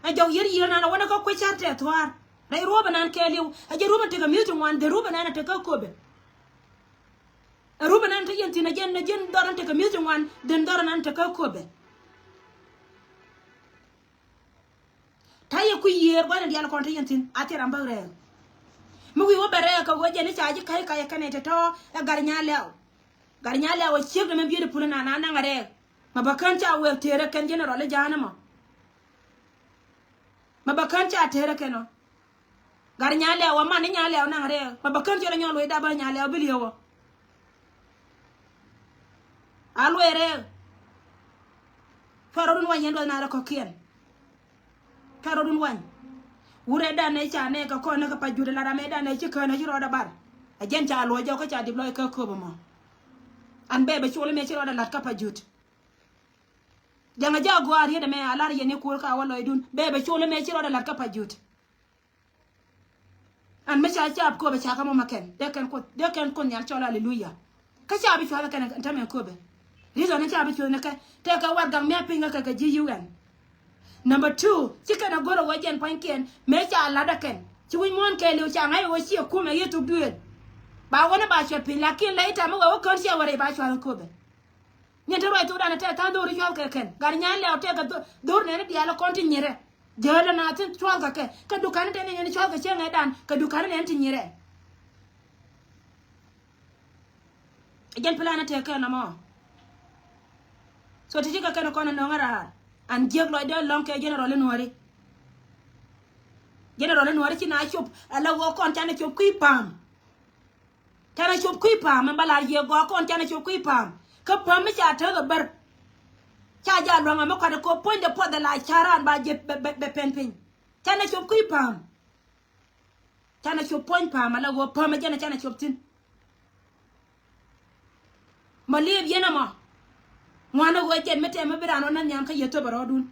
Ɛ jɔk yiër yiër nan ɛ wänä kä kui̱ ca̱r tɛ thua̱a̱r rɛy ruɔ̱p ɛnan kɛɛliw ɛ jɛ ruɔ̱p ɛn tekɛ mi̱th ti ŋuan dee ruɔ̱p ɛnan ɛ tekɛ Köpɛ. Ɛ ruɔ̱p ɛnan te yɛn thi̱n ɛ jɛn ɛ jɛn dhɔr ɛn tekɛ mi̱th ti ŋuan dee dhɔr ɛnan tekɛ Köpɛ. Ta̱yɛ kui̱ yiëër gua̱n in diaal kɔn te yɛn thi̱n a thil ram bäk rɛɛk. Mi wi̱i̱ wä bɛ rɛɛk kɛ ɣöö jɛn i̱ ca ji̱ ka̱c ka̱c ɛ kɛn ɛ te tɔ̱ ɛ Gat Nyal Lɛw. Gat Nyal Lɛw ɛ ciek dämɛ beautiful in an a naŋ a rɛɛk. Mɛ bä kän ca wëë tëërä kɛn general i̱ ja̱a̱n ɛmɔ. Mɛ bä kän ca tëërä kɛn ɔ. Gat Nyal Lɛw ɛ man i̱ Nyal Lɛw naŋ a rɛɛk mɛ bä kän cɔl ɛ nyɔl loc dap bä Nyal Lɛw bi li̱ew ɔ. A lueerɛ. Cuarɛ run wany yɛn duɔth na rɛ kɔ̱kiɛn. Cuarɛ run wany. Wurɛ danɛ ca nɛ kɛ kɔn nɛ kɛ Pajut la ram ɛ danɛ ci kään ɛ ci rɔɔdɛ bar. Ɛ jɛn ca luɔc jɔk kä ca dip lɔc kä köp ɛmɔ. An bɛ bɛ col mɛ ci rɔɔdɛ lat kä Pajut. Jaŋ ɛ jɛ a gɔaa riet ɛmɛ a lar yɛn i̱ kuur ka wä lɔcdun bɛ bɛ col mɛ ci rɔɔdɛ lat kä Pajut. An mi ca caap köpɛ ca kä mɔ ma kɛn dee kɛn kuoth dee kɛn kuoth nhial cɔl aleluya. Kä ca bi cuath kɛn tämɛ köpɛ. Reason ni ca bi cuoth ni kɛ tɛkɛ wat gak mi a piny kä kɛ kɛ ji̱ UN. Number two, ci kɛn a go̱r a wä jɛn pua̱nykiɛn mëë ca lat a kɛn. Ci wi̱c muɔ̱ɔ̱n kɛɛliw ca ŋa̱c a wä ciɛ kumɛ yiëë thuk duëël. Ba wä ni ba cuɛt piny, lakin later mi wee wä kään ciɛ wä rɛy ba cua̱th a köpɛ. Nyin te ruac thokdan tɛth tha̱a̱ŋ dho̱r i̱ cua̱th kɛ kɛn. Gat nyan lɛw tɛth kɛ dho̱r nɛn i̱ diaal ikɔn ti nyirɛ. Jäl ɛn a thi̱n cua̱th kɛ kɛ. Kɛ duka̱n in te ni nyin i̱ cua̱th kɛ cieŋ ɛ dan. Kɛ duka̱n in nɛn ti nyirɛ. Jɛn plan in te kɛ nɔmɔ. So ti ci kɛ kɛn ikɔn inɔŋ ɛ raar. An jiäk lɔcdä lɔ̱ŋ kɛ general in nuɔ̱ri. General in nuɔ̱ri ci na cop. Ala ɣöö kɔn canɛ cop kui̱ pa̱a̱m. Canɛ cop kui̱ pa̱a̱m ɛn ba lar yiëë gɔaa kɔn canɛ cop kui̱ pa̱a̱m. Kä päm mi ca tek ɛ bär. Ca jaa luäŋ ɛmɛ kuat ɛ kop puɔ̱nydɛ puɔth ɛ la ca̱ran ba jɛ bɛ, bɛ, bɛ pɛn piny. Canɛ cop kui̱ pa̱a̱m. Canɛ cop puɔ̱ny pa̱a̱m ala ɣöö päm ɛ jɛn ɛ canɛ cop thi̱n. Mɔ liep yɛn ɛmɔ. Ŋuan ɛ ɣöö jɛn mi tɛm mi bi raan ɣöö na nhiam kä yɛ thöp ɛ rɔɔdun.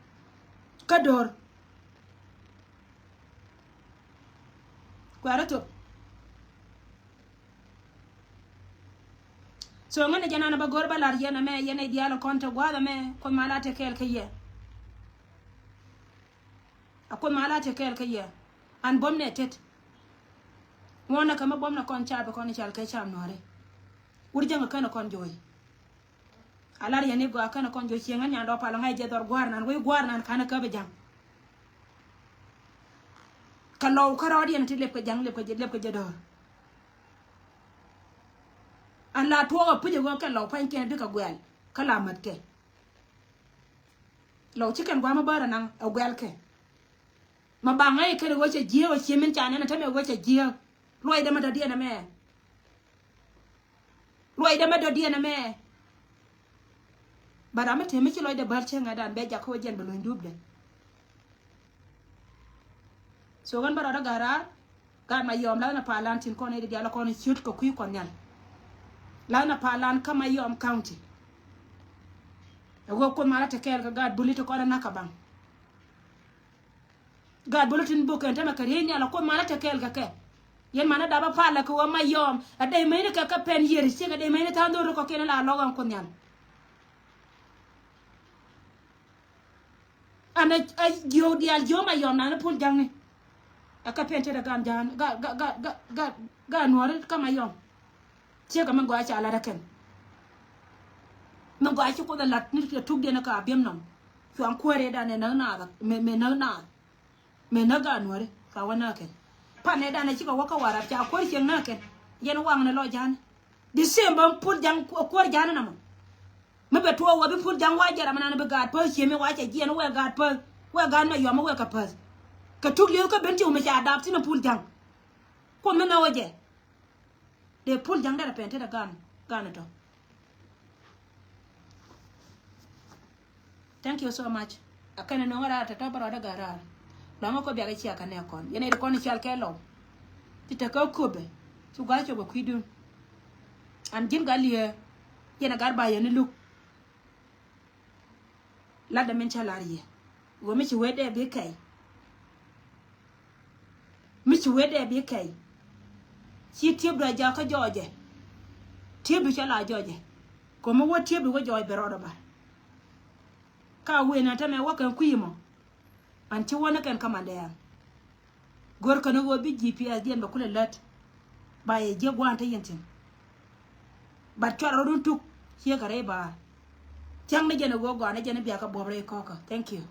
Kä do̱r. Kuɛ̈rä thöp. So ŋänɛ jɛn an a bä go̱r bä lar yɛn ɛmɛ, yɛn ɛ diaal kɔn te gua̱a̱th ɛmɛ, Kuoth mal a te kɛɛl kä yɛ. A Kuoth mal a te kɛɛl kä yɛ. An buɔ̱m nɛ tet. Ŋuɔ̱nɛ kɛ mi buɔ̱m nɛ kɔn ca bi kɔn i̱ cal kɛ cam nuɔ̱ɔ̱ri. Wur jäŋ kɛ kɛn kɔn jo̱o̱c. A lar yɛn i̱ gɔaa kɛn kɔn jo̱o̱c cieŋ ɛn nyandɔ pal ŋa̱c jɛ dhɔr gua̱a̱r nan wec gua̱a̱r nan ka̱n kä bi ja̱ŋ. Kɛ lɔw kärɔɔdiɛn ti lep kɛ ja̱ŋ lep kɛ jɛ, lep kɛ jɛ dɔ̱r. An la tuɔɔk a puc a ɣöö kɛ lɔw pa̱nykiɛn bikɛ guɛl kä la mätkɛ. Lɔw ci kɛn gua̱a̱m a bäär anaŋ a guɛlkɛ. Ma baŋ ŋäc kɛn a ɣöö cɛ jiääk a cie min ca nɛn a tämɛ a ɣöö cɛ jiääk. Luɔcdɛ ma dɔ̱diɛn ɛmɛ. Luɔcdɛ mɛ dɔ̱diɛn ɛmɛ. But ram mi te mi ci lɔcdɛ bäl cieŋ ɛ dan bɛ jak kä wä jɛn bɛ luny dupdɛ. So ɣän bä rɔɔdä gat raar. Gat Mayɔm lath na palan tin kɔn i̱ di dial kɔn ciöt kɛ kui̱ kɔn nhial. Lath na palan kä Mayɔm County. Ɛ wee Kuoth malä te kɛɛl kɛ gat buli ti kɔn ɛ nak kɛ baŋ. Gat bä lo tin bok kɛn tämɛ kɛ riey nhial a Kuoth malä te kɛɛl kɛ kɛ. Yɛn manä dap a palä kɛ wä Mayɔm a dee meni kɛ kɛ pɛn yier ciek a dee meni tha̱a̱ŋ dho̱r kɔkiɛn la lɔk ɛn Kuoth nhial. An a jiöök diaal jiöök Mayɔm nani Pul Jaŋni. A kɛ pɛn tetdä gan ja̱a̱n ga ga ga ga ga nuɔ̱ri kä Mayɔm. Ciek a mi gɔaa ca lat a kɛn. Mi gɔaa ci Kuoth a lat ni tukdiɛn kä a biɛm nɔm. Cuaŋ kuäär ëëdan ɛ näk naath mëë, mëë näk naath. Mëë näk gaat nuääri cua wä näk kɛn. Pan ëëdan ɛ cikɛ wä kä Warap ca kuäär cieŋ näk kɛn. Yɛn waŋnɛ lɔ ja̱a̱n. Di same bä Pul Jaŋ kuäär ja̱a̱n namɔ. Mi bɛ tuɔɔk wä bi Pul Jaŋ wa jɛ ram nan bi gaat päth ciemi wa cɛ jiɛn wɛ gaat päth. Wɛ gaat Mayɔm wɛ kɛ päth. Kɛ tuk lieth kä ben ti wä mi ca dap thin a Pul Jaŋ. Kuoth mi nä wä jɛ. Dee Pul Jaŋ derɛ pɛn tetdä gan gan tɔ. Thank you so much. A kɛn nöŋä raar tɔ̱tɔ̱ bä rɔɔdä gat raar. Lɔ̱ŋä kɔ biakɛ cia kɛ nɛ kɔn yɛn ɛ di kɔn i̱ cal kɛ lɔw. Ti te kä köpɛ. Cu gat cop kɛ kui̱dun. An ji̱n gat liee. Yɛn ɛ gat ba yɛn ni luk. Latdä min cä lar yɛ ɣöö mi ci wetdɛ bi kɛy. Mi ci wetdɛ bi kɛy. Ci tiepdu a jakä jɔɔcɛ. Tiepdu cä la jɔɔcɛ. Ko̱mi wä tiepdu wä jɔɔc bɛ rɔɔdä ba. Ka wen a tämɛ wä kɛn kui̱ mɔ. An ci wä ni kɛn kä mandɛ an. Gör kɛn ɣöö bi G P S diɛn bɛ kulɛ lät. Ba yɛ jiäk gua̱a̱n te yɛn thi̱n. But cuarɛ rɔ̱dun tuk ciek kɛ rɛy baar. Thia̱ŋ ni jɛn ɛ ɣöö gɔaa ni jɛn i̱ biakä buɔ̱p rɛy kɔ̱kä. Thank you.